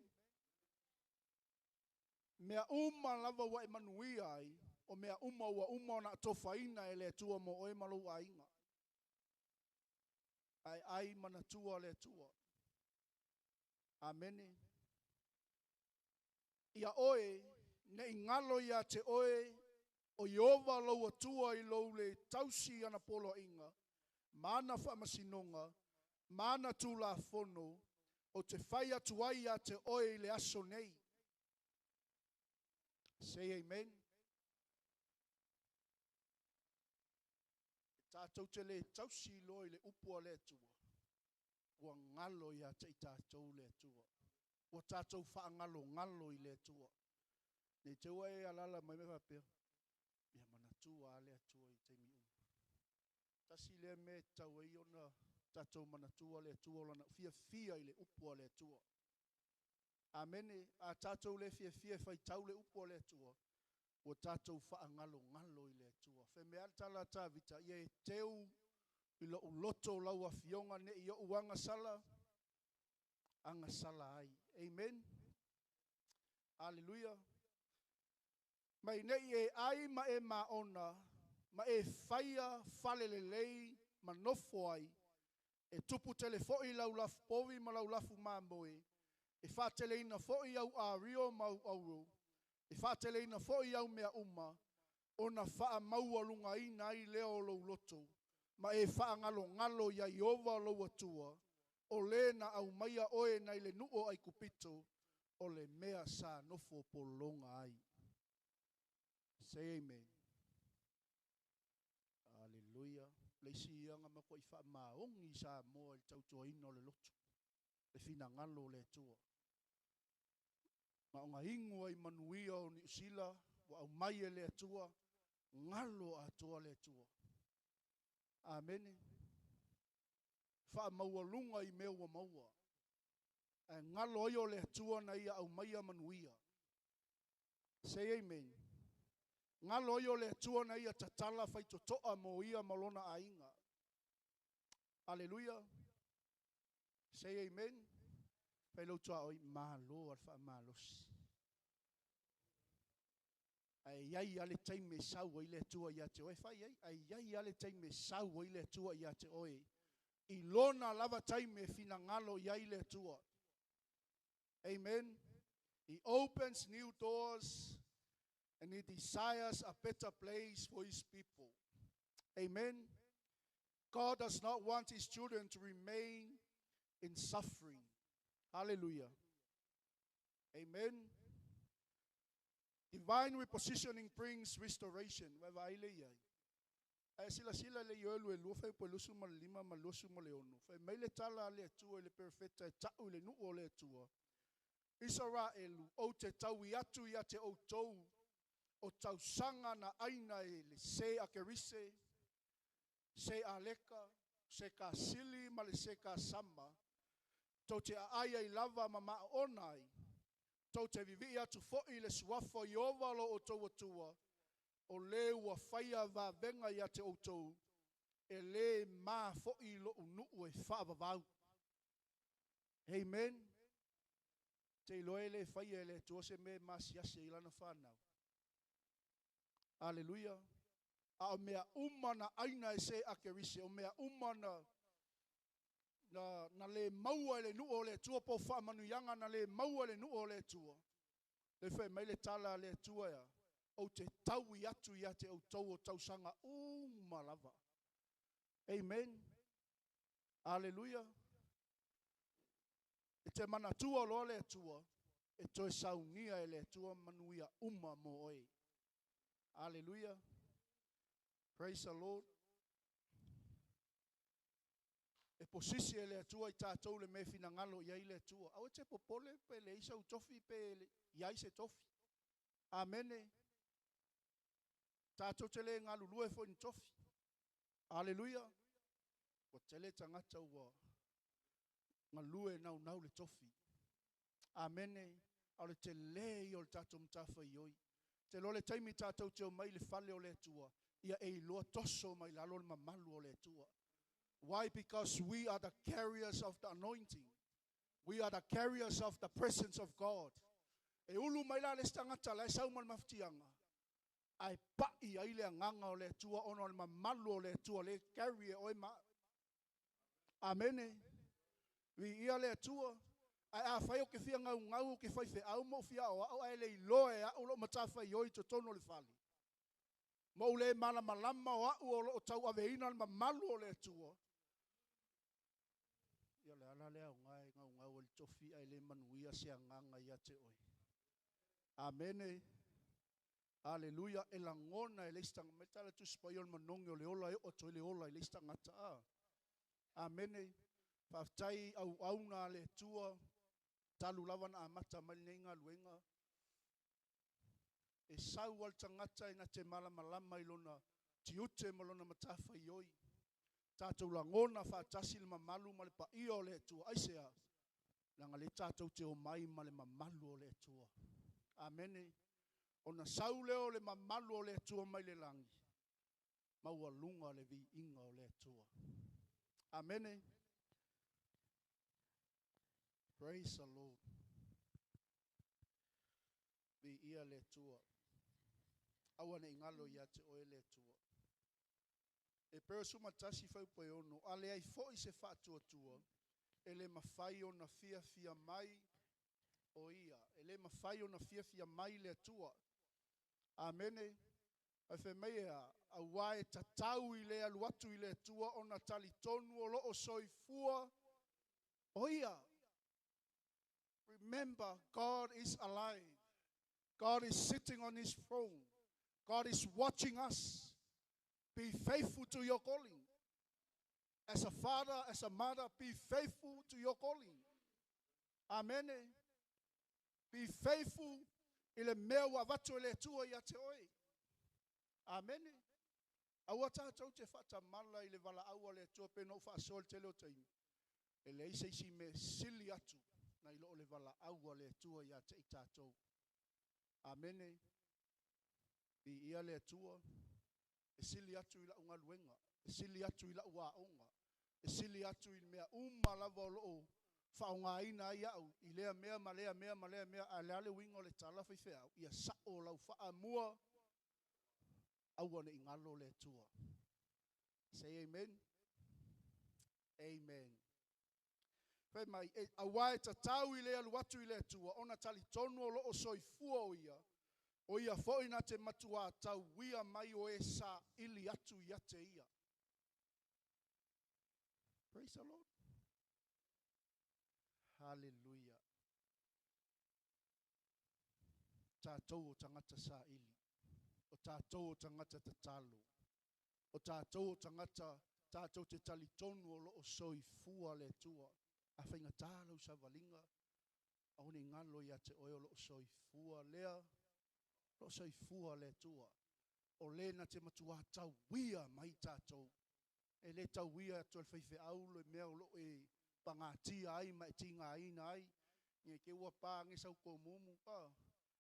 Mea uma lava ua e manuia ai, o mea uma ua uma ona atofaina e le Atua mo oe ma lou aiga. Ae ai manatua le Atua. Amene. Ia oe, nei galo ia te oe, o Ieova lou Atua i lou le tausi ana poloaiga, ma ana faamasinoga, ma ana tulafono, o te fai atu ai ia te oe i le aso nei. Say amen. E tātou te le tausi loa i le upu a le Atua, ua galo ia te i tātou le Atua. Ua tātou whaangalongalo i le Atua. Nei te ua e alala mai me whapea, ia manatua a le Atua i te mi uma. Tasi lea me tau ai ona tātou manatua le Atua o lana fia fia i le upu a le Atua. Amene. A tātou le fia fia e whaitau le upu a le Atua, ua tātou whaangalongalo i le Atua. Fe mea tala Tavita, ia e teu i lo uloto lau afionga ne i o uanga sala, anga sala ai. Amen. Aleluia. Mai nei e ai ma e maona, ma e whaia falelelei ma nofo ai, e tupu tele foi lau lafu povi ma lau lafu mamoe, e whaateleina foi au ario ma au auro, e E faateleina fo'i au mea uma, ona faamaualugaina ai lea o lou loto, ma e faagalogalo iā Ieova lou Atua, o lē na aumaia oe nai le nuu o Aikupito, o le mea sa nofo pologa ai. Say amen. Aleluia. Le isi ia na matuai faamaoni Samoa i le tautuaina o le loto, le finagalo o le Atua. Ma ona inu ai manuia o Niu Sila, ua aumai e le Atua, galo atoa le Atua. Amene. Faamaualuga i mea ua maua. Ae galo ai o le Atua na ia aumaia manuia. Say amen. Galo ai o le Atua na ia tatala faitotoa mo ia ma lona aiga. Aleluia. Say amen. Fai lou tuaoi, malo a le faamalosi. Ae iai lava le taimi e sau ai le Atua ia te oe, fai ai, ae iai lava le taimi e sau ai le Atua ia te oe. I lona lava taimi e finagalo i ai le Atua. Amen. He opens new doors and he desires a better place for his people. Amen. God does not want his children to remain in suffering. Hallelujah. Amen. Divine repositioning brings restoration. Wa vai le iai. Ae silasila le Ioelu e 2 fuaiupu e 25 ma 26. Fai mai le tala a le Atua i le perofeta e ta'u i le nuu o le Atua. Isaraelu, ou te taui atu ia te outou o tausaga na aina e le se akerise, se aleka, se kasili ma le se kasama, tou te aai ai lava ma maaona ai, tou te vivii atu fo'i i le suafa o Ieova lo outou Atua, o lē ua faia vavega ia te outou, e lē ma fo'i lo'u nuu e faavavau. Amen. Te iloa e lē faia e le Atua se mea e masiasi ai lana fanau. Aleluia. A o mea uma na aina e se akerise, o mea uma na lē maua e le nuu o le Atua po o faamanuiaga na lē maua e le nuu o le Atua. Le fai mai le tala a le Atua ia, ou te taui atu ia te outou o tausaga uma lava. Amen. Aleluia. E te manatua loa le Atua, e toe saunia e le Atua manuia uma mo oe. Aleluia. Praise the Lord. E posisi e le Atua i tatou le mea finagalo i ai le Atua. Aua te popole pe leai sau tofi pe iai se tofi. Amene. Tatou te le galulue foi ni tofi. Aleluia. Ua tele tagata ua galue naunau le tofi. Amene. A o le telē ia o le tatou matafaioi. Te iloa le taimi tatou te omai i le fale o le Atua, ia e iloa toso mai lalo le mamalu o le Atua. Why? Because we are the carriers of the anointing. We are the carriers of the presence of God. E ulu mai la le isi tagata la e sau ma le mafatiaga, ae pa'i ai le agaga o le Atua ona o le mamalu o le Atua lea e carry e oe ma a'u. Amene. Viia le Atua. Ae afai ou te fia gaugau, ou te faifeau ma ou fia aoao ae le iloa e a'u lo'u matafaioi i totonu o le fale, ma ou le malamalama o a'u o loo tauaveina le mamalu o le Atua, ia le ala lea aoga e gaugau ai le tofi ae le manuia se agaga ia te oe. Amene. Aleluia. E lagona e le isi tagata mai tala Tusi Paia o le manogi o le ola e oo atu ai le ola i le isi tagata. Amene. Faafetai auauna a le Atua talu lava na amata mai lenei galuega. E sau lava le tagata e na te malamalama i lona tiute ma lona matafaioi. Tatou lagona faatasi le mamalu ma le paia o le Atua. Aisea? Leaga lea tatou te omai ma le mamalu o le Atua. Amene. Ona sau lea o le mamalu o le Atua mai le lagi, maualuga le viiga o le Atua. Amene. Praise the Lord. Viia le Atua. Aua ne i galo ia te oe le Atua. Hepereo 11 fuaiupu e 6, a leai foi se faatuatua, e le mafai ona fiafia mai o ia. E le mafai ona fiafia mai le Atua. Amene. Ae fai mai e a, auā e tatau i le alu atu i le Atua ona talitonu o loo soifua o ia. Remember, God is alive. God is sitting on his throne. God is watching us. Be faithful to your calling. As a father, as a mother, be faithful to your calling. Amen. Be faithful i le mea ua avatu e le Atua ia te oe. Amene. Aua tatou te faatamala i le valaau a le Atua pe na ou faasoa i le tele o taimi. E leai se isi mea e sili atu nai lo le valaau a le Atua ia te i tatou. Amene. Viia le Atua. E sili atu i lau galuega, e sili atu i lau aoga, e sili atu i mea uma lava o loo faaaogaina ai au i lea mea ma lea mea ma lea mea. Ae o le a le uiga o le tala faifeau? Ia sao lau faamua, aua ne i galo le Atua. Say amen. Amen. Fai mai, e, auā e tatau i le alu atu i le Atua, ona talitonu o loo soifua o ia, o ia foi na te matuā tauia mai o e saili atu ia te ia. Praise the Lord. Hallelujah. Tatou o tagata saili, o tatou o tagata tatalo, o tatou o tagata tatou te talitonu o loo soifua le Atua. A faigata lau savaliga, aua ne i galo ia te oe o loo soifua lea, o loo soifua le Atua. O le na te matuā tauia mai tatou. E le tauia atu e le faifeau le mea o loo e pagatia ai ma e tigaina ai. Ne i te i ua pa ane sau tomumu, a,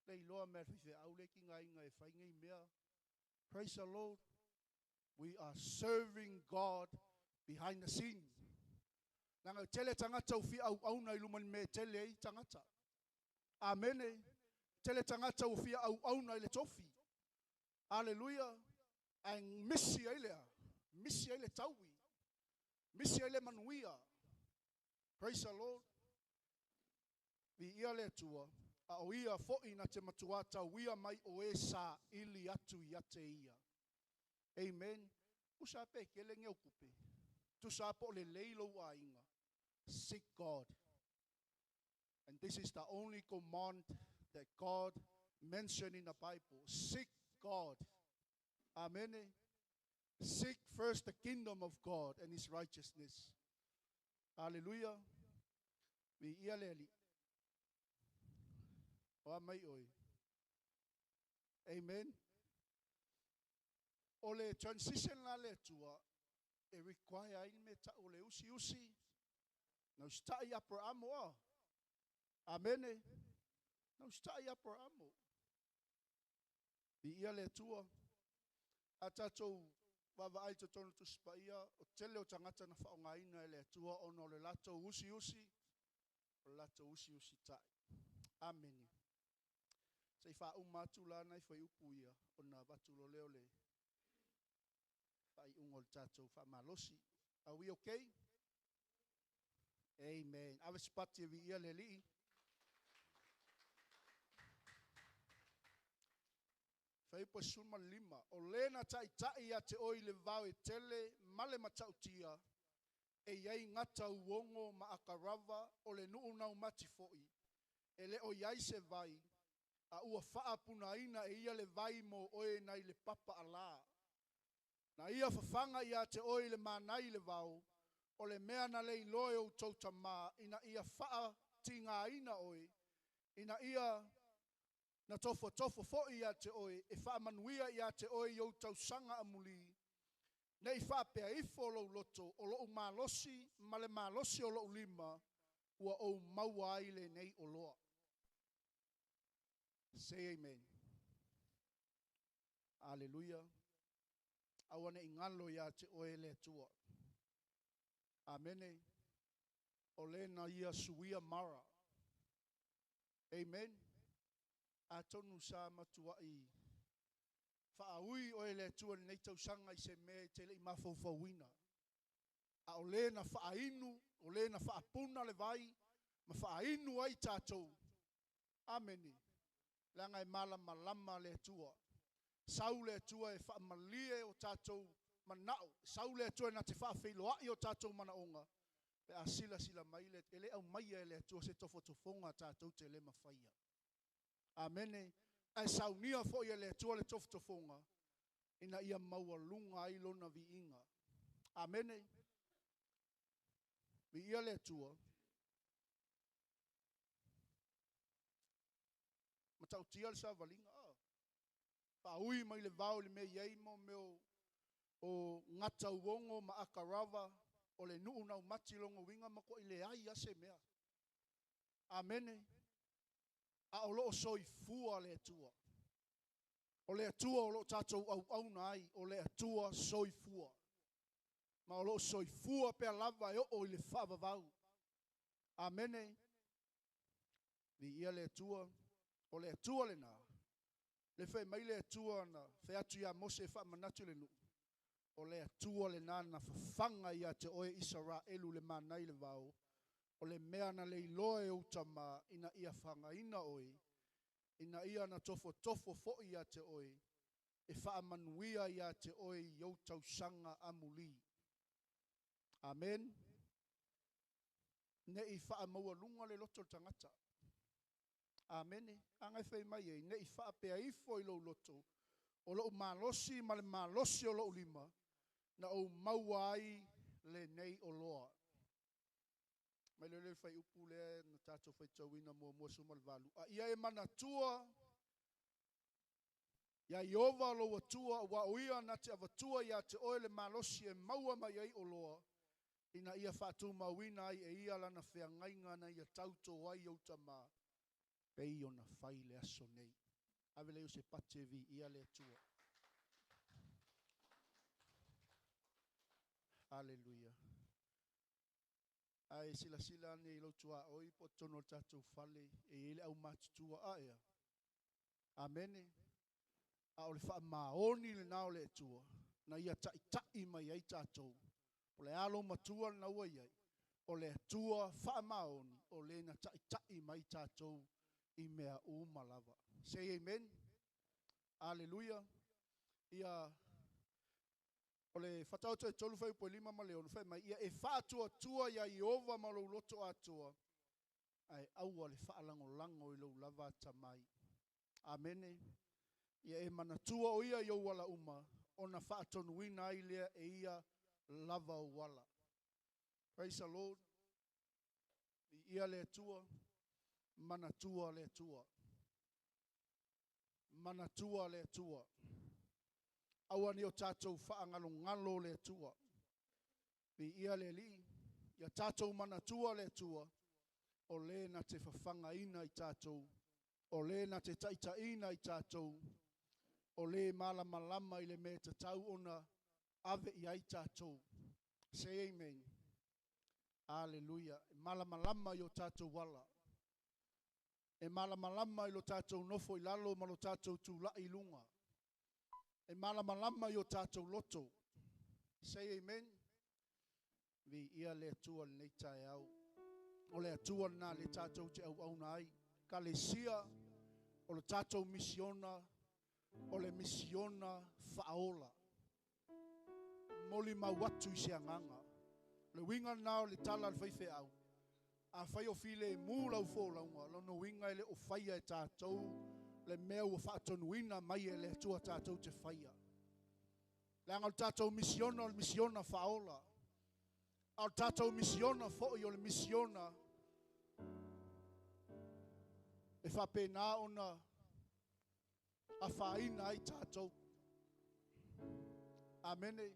le iloa mea a le faifeau lea e tigaina e fai nei mea. Praise the Lord. We are serving God behind the scene. Leaga e tele tagata ua fia auauna i luma i le mea e tele ai tagata. Amene. Tele tagata ua fia auauna i le tofi. Aleluia. Ae misi ai lea, misi ai le taui, misi ai le manuia. Praise the Lord. Viia le Atua, a o ia foi na te matuā tauia mai o e saili atu ia te ia. Amen. Tusa pe tele ni au tupe, tusa po o lelei lou aiga. Seek God. And this is the only command that God mentioned in the Bible. Seek God. Amen. Seek first the kingdom of God and his righteousness. Hallelujah. Viia le Alii. O a mai oe. Amen. O le transition la le Atua e require ai le mea tau o le usiusi. Na usitai Aperamo a. Amene. Na usitai Aperamo. Viia le Atua. A tatou vaavaai i totonu o Tusi Paia, o tele o tagata na faaaogaina e le Atua ona o le latou usiusi, o le latou usiusitai. Amene. Se i faauma atu la nai fuaiupu ia ona avatu loa lea o le faaiuga o le tatou faamalosi. Are we okay? Amen. Ave se pati e viia le Alii. Fuaiupu e 15. O le na taitai ia te oe i le vao e tele ma le matautia, e i ai gata uogo ma akarava, o le nuu naumati foi, e le o i ai se vai, a ua faapunaina e ia le vai mo oe nai le papa alā. Na ia fafaga ia te oe i le manai i le vao, o le mea na le iloa e outou tamā, ina ia faatigaina oe, ina ia na tofotofo foi ia te oe, e faamanuia ia te oe i ou tausaga amulī, ne i faapea ifo lou loto, o lou malosi ma le malosi o lou lima, ua ou maua ai lenei oloa. Say amen. Aleluia. Aua ne i galo ia te oe le Atua. Amene. O le na ia suia Mara. Amen. Atonu sa matuai faaui oe le Atua i lenei tausaga i se mea e te le i mafaufauina. A o le na faainu, o le na faapuna le vai, ma faainu ai tatou. Amene. Leaga e malamalama le Atua. Sau le Atua e faamalie o tatou manao. Sau le Atua na te faafeiloai o tatou manaoga. Pe a silasila mai le, e le aumaia e le Atua se tofotofoga tatou te le mafaia. Amene. Ae saunia foi e le Atua le tofotofoga ina ia maualuga ai lona viiga. Amene. Viia le Atua. Matautia le savaliga. Faaui mai le vao i le mea i ai mo mea o gatauogo ma akarava o le nuu naumati longa uiga ma ko'i leai a se mea. Amene. A o loo soifua le Atua. O le Atua o loo tatou auauna ai, o le Atua soifua. Ma o loo soifua pea lava e oo i le faavavau. Amene. Viia le Atua. O le Atua lena. Le fai mai le Atua na fai atu ia Mose e faamanatu le nuu. O le Atua lena na fafaga ia te oe Isaraelu le mana i le vao. O le mea na leiloa e ou tama ina ia fagaina oe, ina ia na tofotofo foi ia te oe, e faamanuia ia te oe i ou tausaga amuli. Amen. Nei faamaualuga le loto o le tagata. Amene. Aga e fai mai ai, nei faapea ifo i lou loto, o lou malosi ma le malosi o lou lima, na ou maua ai lenei oloa. Mai le le fai upu le na tatou faitauina muamua suma le valu. A ia e manatua ia Iova lou Atua, ua o ia na te avatua ia te oe le malosi e maua mai ai oloa, ina ia faatumauina ai e ia lana feagaiga na ia tauto ai ou tama, pei ona fai le aso nei. Ave lea o se pate viia le Atua. Aleluia. Ae silasila ane i lou tuaoi po o totonu o le tatou fale e i ai le aumatutua aea. Amene. A o le faamaoni lena o le Atua na ia taitai mai ai tatou. O le alo matua lena ua i ai, o le Atua faamaoni o le na taitai mai tatou i mea uma lava. Say amen. Aleluia. Ia o le whatauto e tolu whai upo e lima ma le ono whai mai ia e whaatuatua ia Iova ma lou loto atoa ae aua le whaalangolango i lou lava tamai. Amene. Ia e manatua o ia i ou ala uma ona faatonuina ai lea e ia lava o ala. Praise the Lord. Ia le Atua, manatua le Atua. Manatua le Atua. Aua ni o tatou whaangalongalo le Atua. Viia le Alii, ia tatou manatua le Atua, o le na te fafagaina i tatou, o le na te taitaina i tatou, o le malamalama i le mea tatau ona ave i ai tatou. Say amen. Aleluia. E malamalama i o tatou ala. E malamalama i lo tatou nofo i lalo ma lo tatou tula'i i luga. E malamalama i o tatou loto. Say amen. Viia le Atua lenei taeao. O le Atua lena le tatou te auauna ai. Kalesia, o le tatou misiona, o le misiona faaola. Moli mau atu i se agaga. Le uiga lena o le tala a le faifeau. A fai o file mu lau folauga, lona uiga e le o faia e tatou le mea ua faatonuina mai e le Atua tatou te faia. Leaga o le tatou misiona o le misiona faaola. A o le tatou misiona foi o le misiona e faapena ona afaina ai tatou. Amene.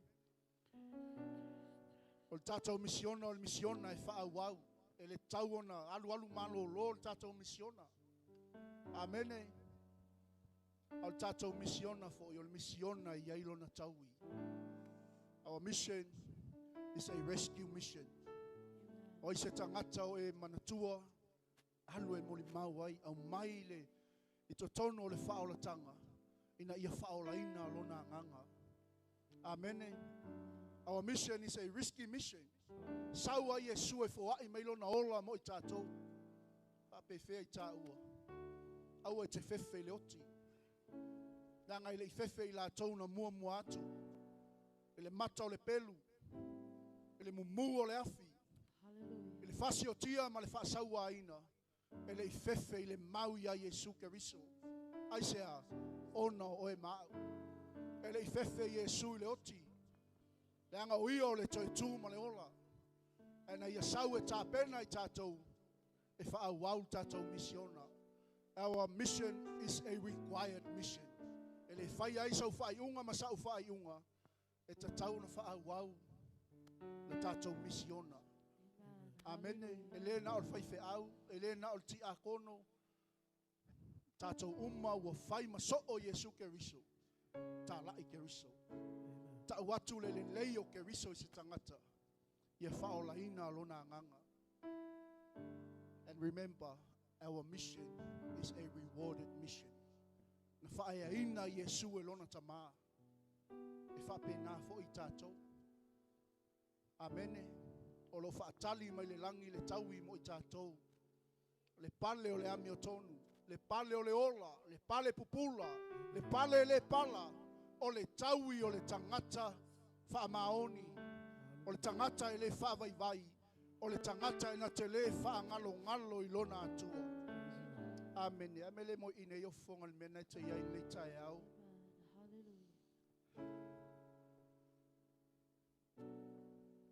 O le tatou misiona o le misiona e faaauau. E le tau ona alualu malōlō le tatou misiona. Amene. A o le tatou misiona foi o le misiona i ai lona taui. Our mission is a rescue mission. O ai se tagata o e manatua, alu e molimau ai, aumai le i totonu o le faaolataga, ina ia faaolaina lona agaga. Amene. Our mission is a risky mission. Sau ai Iesu e foai mai lona ola mo i tatou. Faapefea i tāua. Aua e te fefe i le oti. Leaga e le i fefe i latou na muamua atu. I le mata o le pelu, i le mumu o le afi, Hallelujah. i le fasiotia ma le faasauaina, e le i fefe i le mau ia Iesu Keriso. Ai se a, ona o oe ma au. E le i fefe Iesu i le oti, leaga o ia o le toe tū ma le ola. E na ia sau e tapena i tātou, e whaauau tātou misiona. Our mission is a required mission. E le whai ai sau whaiunga ma sau whaiunga, e tatau na whaauau le tātou misiona. Amen. Amene, e le na o le whaiwheau, e le na o le tiakono. Tātou uma ua whai masoo Iesu Keriso. Tā lai Keriso. Amen. Ta'u atu le lelei o Keriso i se tangata. Ia whaolaina lona nganga. And remember, our mission is a rewarded mission. Na whaeaina Iesu e lona tamā. E whapena fo i tātou. Amene. O lo whaatali mai le langi le taui mo i tātou. Le pale o le ami o tonu. Le pale o le ola. Le pale pupula. Le pale le pala. O le taui o le tangata whaamaoni. O le tangata e le whaavaivai. O le tangata e na te le whaangalo ngalo i lona atua. Amen. Amele mo ine yo fonga le mena te iai le tae au. Amen. Hallelujah.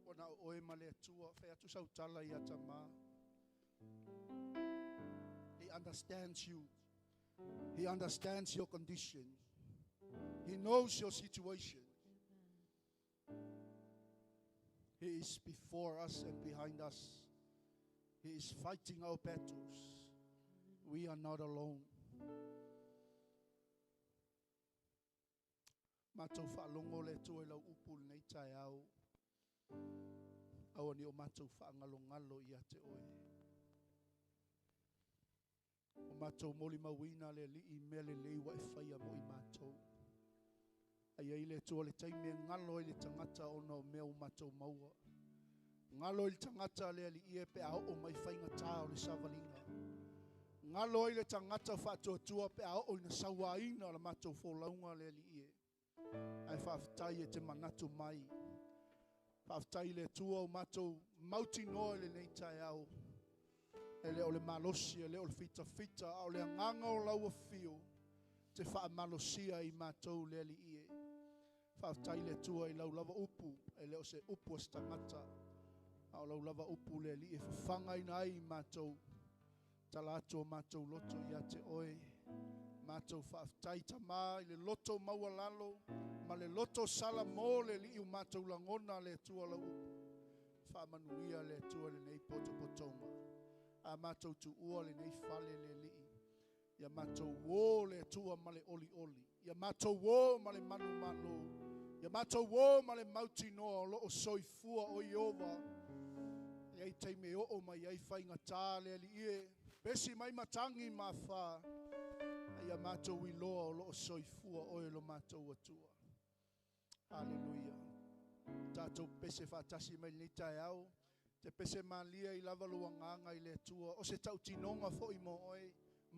O na o oe ma le atua. Whai atu sautala i atama. He understands you. He understands your condition. He knows your situation. He is before us and behind us. He is fighting our battles. We are not alone. Mātou whaalongo le atua i lau upu lenei tae au. Aua ni o mātou whaangalongalo ia te oe. O mātou moli mauina le lii mea le leiwa e whaia mo i mātou. Ai ai le atua le taime ngalo i le tangata ona o mea o mātou maua. Ngalo i le tangata le ali ie pe a o mai whainga tā o le savalinga. Ngalo i le tangata whaatuatua pe a o ina sauaina o le mātou fōlaunga le ali ie. Ai whaaftai e te manatu mai. Whaaftai le atua o mātou mauti noa i le nei tae au. E le o le malosi, e le o le fita fita, a o le anganga o laua fio, te whaamalosia i mātou le ali ie. Whaaftai le atua i lau lava upu, e le o se upu a stangata, a o lau lava upu le ali e whawhanga ina ai i mātou. Tala atu o mātou loto ia te oe. Mātou whaaftai tamā i le loto maualalo, ma le loto sala mō le li o mātou langona le atua lau upu. Whaamanuia le atua le nei potopotonga. A mātou tuua le nei fale le lii. Ia mātou wō le atua ma le oli oli. Ia mātou wō ma le manu malo. Ia mātou wō ma le mauti noa o loo soifua o Iova. Ia i teime o mai ai whainga tā le ali ie. Pesi mai matangi ma wha. Ia mātou iloa o loo soifua o e lo mātou atua. Hallelujah. Tātou pese whaatasi mai nei tae au. Te pese malia i lava lua nganga i le atua. O se tau tinonga fo i mo oe.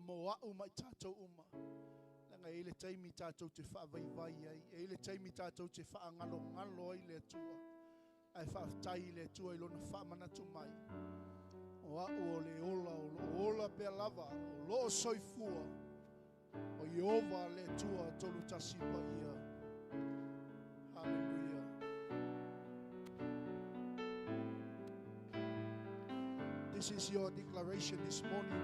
Mo au mai tātou uma. Langa e le taimi tātou te whaavaivai ai. E le taimi tātou te whaangalo ngalo ai le atua. Ai whaaftai i le atua i lona whaamanatu mai. O au o le ola, o lo ola pea lava, o lo soifua. O Iova le atua tolu tasipa ia. Hallelujah. This is your declaration this morning.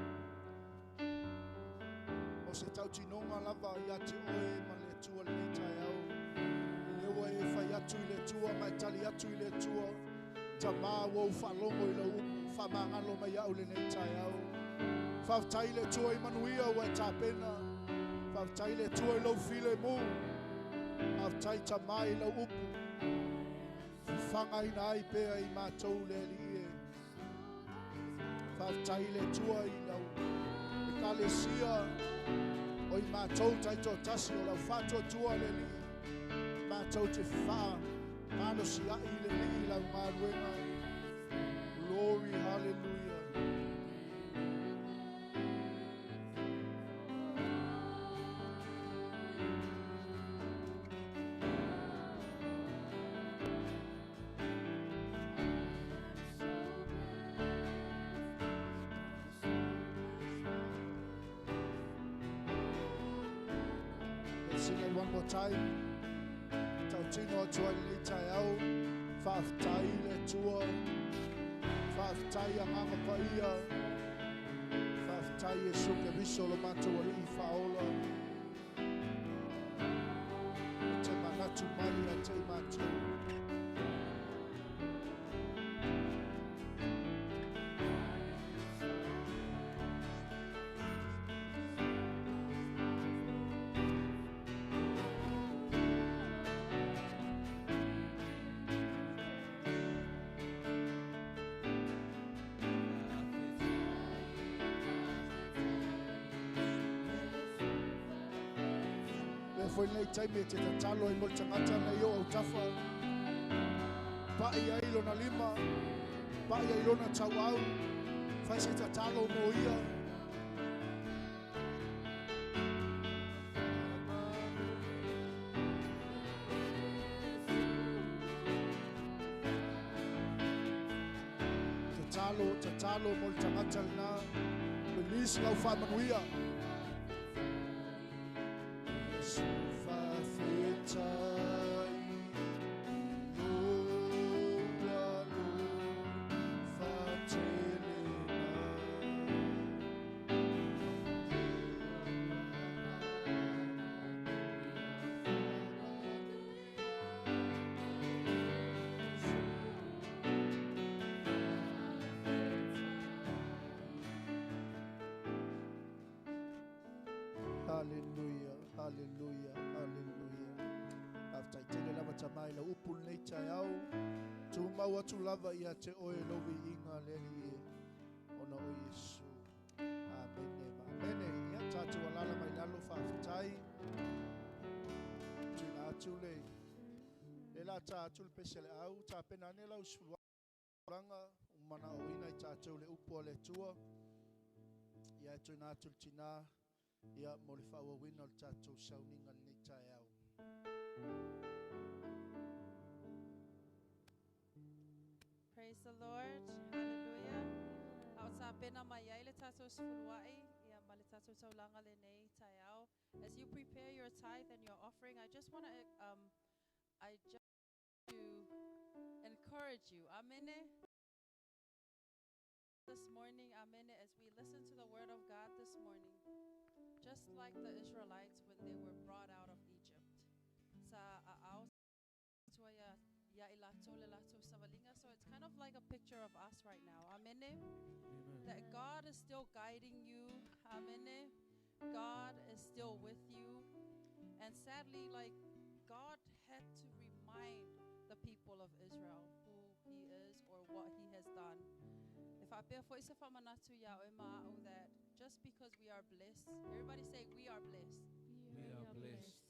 O se tau tinonga lava ia te oe ma le atua le nei tae au. Lewa e whai atu i le atua, mai tali atu i le atua. Ta mā wau whalongo i lau upu, whamangalo mai au le nei tae au. Whaftai le atua i manuia ua e tāpena. Whaftai le atua i lau file mū. Whaftai ta mai i lau upu. Whanga ina ai pea i mātou le ali ie. Whaftai le atua i lau e kalesia o i mātou taito tasi o lau whātua le li. Mātou te wha, malosi ai le li lau ngāruenga. Glory, hallelujah. Sing it one more time. Tautino atu ai lenei taeao. Faafetai le Atua. Faafetai agaga paia. Faafetai Iesu Keriso lo matou alii faaola. E te manatu mai ia te i matou. Lea foi lenei taimi e te tatalo ai mo le tagata nei o autafa. Pa'i ai lona lima, pa'i ai lona tauau, fai se tatalo mo ia. Tatalo, tatalo mo le tagata lena. Release lau faamanuia. Yesu faafetai lou alofa tele mai. Hallelujah, hallelujah, hallelujah. Faafetai tele lava tamai lau upu lenei taeao. Tumau atu lava ia te oe lou viiga le Alii e, ona o Iesu. Amene ma amene. Ia tatou alala mai lalo faafetai. Tuina atu le le la ta atu le pese le au. Tapena ane lau sefuluaga umanaoina i tatou le upu a le Atua. Ia e tuina atu le tina ia mo le faaauauina o le tatou sauniga lenei taeao. Praise the Lord. Hallelujah. Ao tapena mai ai le tatou sefuluai, ia ma le tatou taulaga lenei taeao. As you prepare your tithe and your offering, I just want to I just to encourage you. Amen. This morning, amen, as we listen to the word of God this morning, just like the Israelites when they were brought out of Egypt. Sa a'ao tua ia ia i latou le latou savaliga. So it's kind of like a picture of us right now. Amen. Amen. That God is still guiding you. Amen. God is still with you. And sadly, like, God had to remind the people of Israel who he is or what he has done. If I bear for isa whamanatu ia oe ma'au that just because we are blessed, everybody say we are blessed. We are blessed.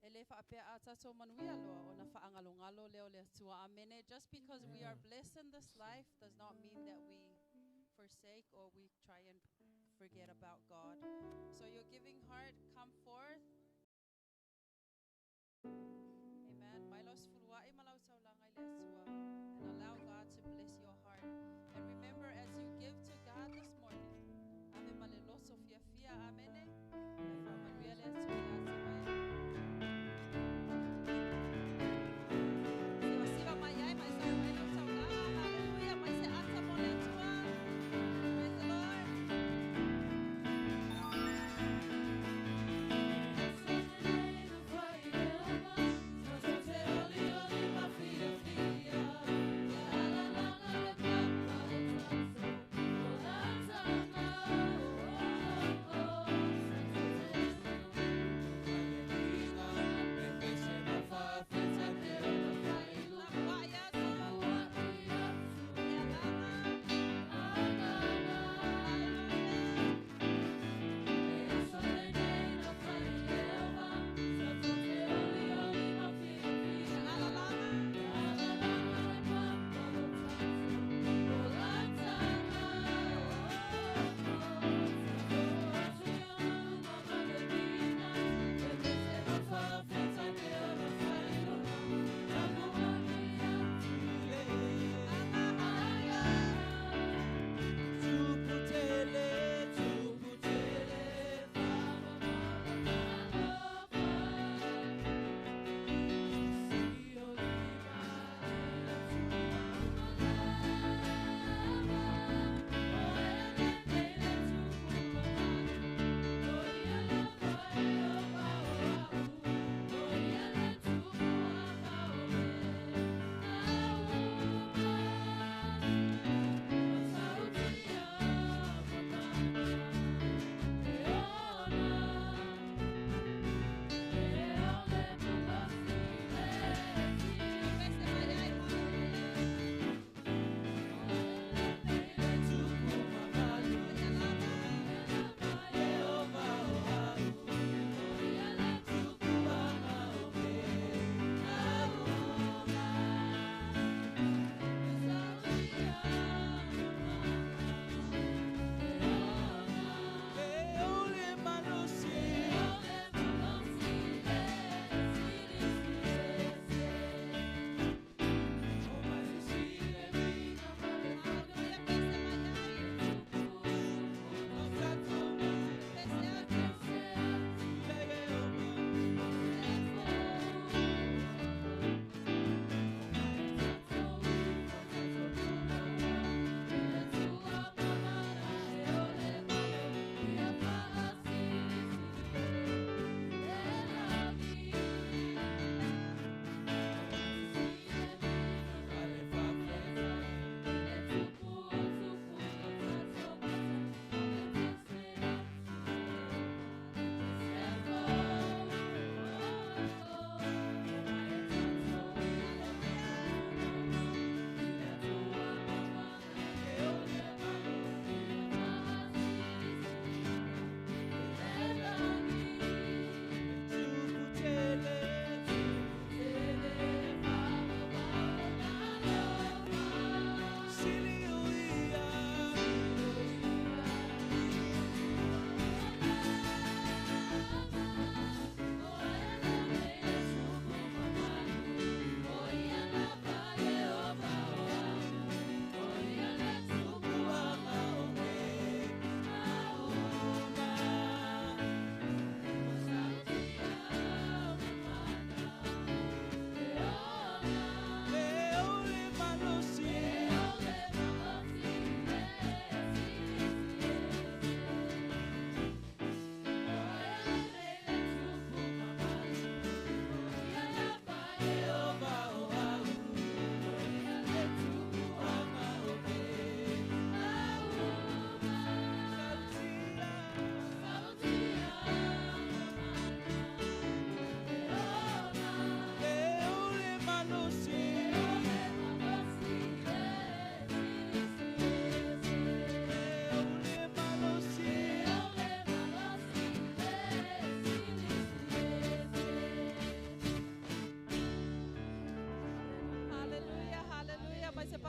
E le whaapea a tātou manuia loa o na whaangalongalo leo le atua. Amene. Just because we are blessed in this life does not mean that we forsake or we try and forget about God. So your giving heart, come forth. Amen. Mai lau sefuluai ma lau taulaga i le Atua. And allow God to bless your heart. And remember, as you give to God this morning, ave ma le loso fiafia. Amene. E whaamanuia le Atua ia te oe. Siva siva mai ai, mai sa mai lau taulaga. Hallelujah. Mai se ata mo le Atua. Praise the Lord. Thank you.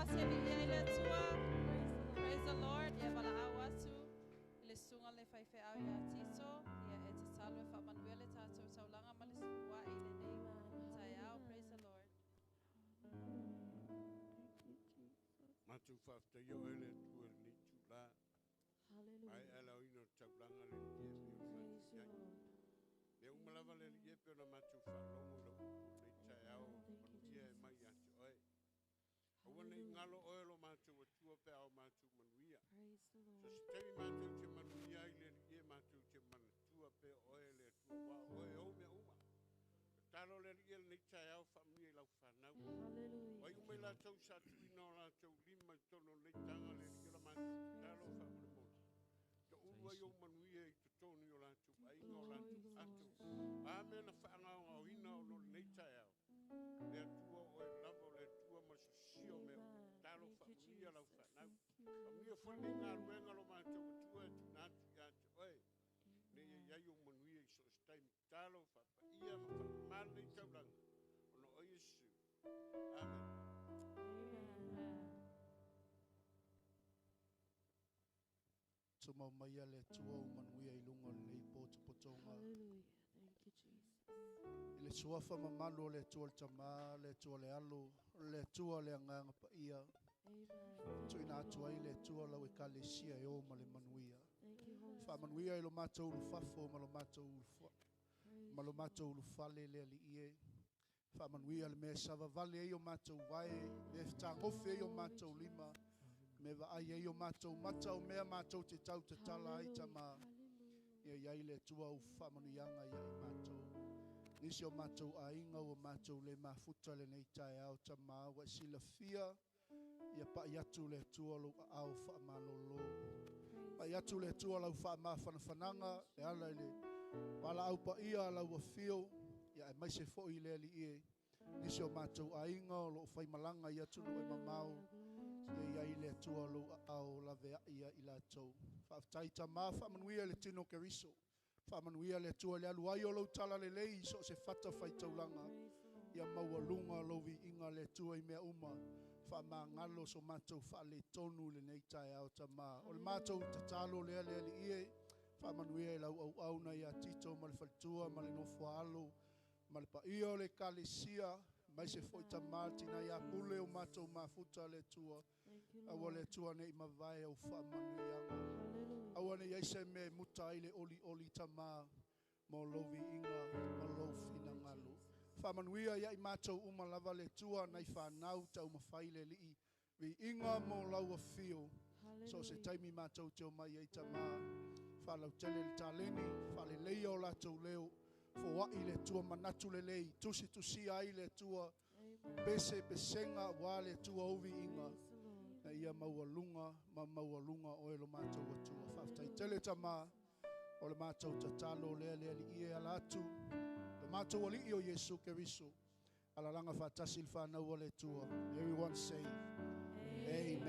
fasi e viia i le Atua. Praise the Lord. Ia valaau atu i le susuga le faifeau ia Tito. Ia e tatalo e faamanuia le tatou taulaga ma le suluai i lenei taeao. Praise the Lord. Thank you, Jesus. Matou faafetaia oe le Atua i lenei itulā. Hallelujah. Maea le aoina o le taulaga le Alii e pei ona Praise matou you, i ai. Lord. Mea uma lava le Alii e pei ona matou faalogo i lau upu i lenei taeao, Amen. Thank you, manuia e mai ia Jesus. te oe. Aua ne i galo oe lo matou Atua pe a o matou manuia. Praise the So Lord. se taimi matou te manuia ai le Alii e matou te manatua pea o oe le Atua, aua o oe e ou mea uma. Tatalo le Alii e lenei taeao faamanuia i lau fanau. Hallelujah. O ai uma i latou sa tuuina o latou lima i totonu o lenei taga le Alii o la matou tatalo faamolemole. Taulu ai ou manuia i totonu i o latou aiga, o Glory, latou ato. Lord. A mea na faagaogaoina ona o lenei taeao. Le Atua o oe lava o le Atua ma le sosia o mea uma. Amen. Tatalo Thank you, faamanuia lau Jesus. fanau. Thank you. Faamanuia foi lenei galuega lo matou Atua e tuuina atu ia te oe. Nei Amen. e i ai ou manuia i so o se taimi. Tatalo, faapaia ma faamama lenei taulaga. Ona o Iesu. Amen. Amen. Tumau mai le Atua o manuia i luga o lenei potopotoga. Hallelujah. Thank you, Jesus. I le suafa mamalu o le Atua le Tamā, le Atua le Alo, le Atua le Agaga Paia. Amen. Thank Tuuina you, atu ai Lord. le Atua lau ekalesia e o ma le manuia. Thank you, Holy Faamanuia i lo matou ulufafo ma lo matou ulufa- Praise ma lo you, matou Lord. ulufale le Alii e. Faamanuia le mea e savavale ai o matou vae, mea e fetagofi ai o Glory, matou lima, Jesus. me vaai ai o matou mata o mea matou te tau tatala ai Hallelujah. tamā. Hallelujah. Ia i ai le Atua au faamanuiaga ia i matou. Nisi o matou aiga ua matou le mafuta lenei taeao tamā ua e silafia ia pai atu le Atua lou aao faamalolo. Praise Pai the atu le Lord. Atua lau faamafanafanaga e ala i le valaau paia a lau afio ia aemaise foi le Alii e. Nisi o matou aiga o loo faimalaga i atunuu e mamao. Hallelujah. Glory, Ia i ai le Atua lou aao laveai ia i latou. Faafetai tamā, faamanuia le tino Keriso. Faamanuia le Atua i le alu ai o lou talalelei i so o se fata faitaulaga. Praise the Lord. Ia maualuga lou viiga le Atua i mea uma. Faamagalo so matou faaletonu i lenei taeao tamā. O le matou tatalo lea le Alii e. Faamanuia i lau auauna ia Tito ma le faletua ma le nofoaalo ma le paia o le ekalesia. Aemaise foi tamā le tina ia Pule o matou mafuta le Atua. Thank you, Aua Lord. le Atua nei mavae au faamanuiaga. Hallelujah. Aua nei ai se mea e muta ai le olioli tamā mo lou viiga ma lou finagalo. Faamanuia ia i matou uma lava le Atua nai fanau taumafai le Alii. Viiga mo lau afio. So se Hallelujah. taimi matou te omai ai tamā. Faalautele le taleni, faaleleia o latou leo. Foai le Atua manatu lelei, tusitusia ai le Atua. Amen. Pese pesega ua le Atua ou viiga. Praise the Lord. Na ia maualuga ma maualuga oe lo matou Atua. Faafetai tele tamā o le matou tatalo lea le Alii e ala atu. Le matou Alii o Iesu Keriso. Alalaga faatasi le fanau o le Atua. Everyone say, Amen.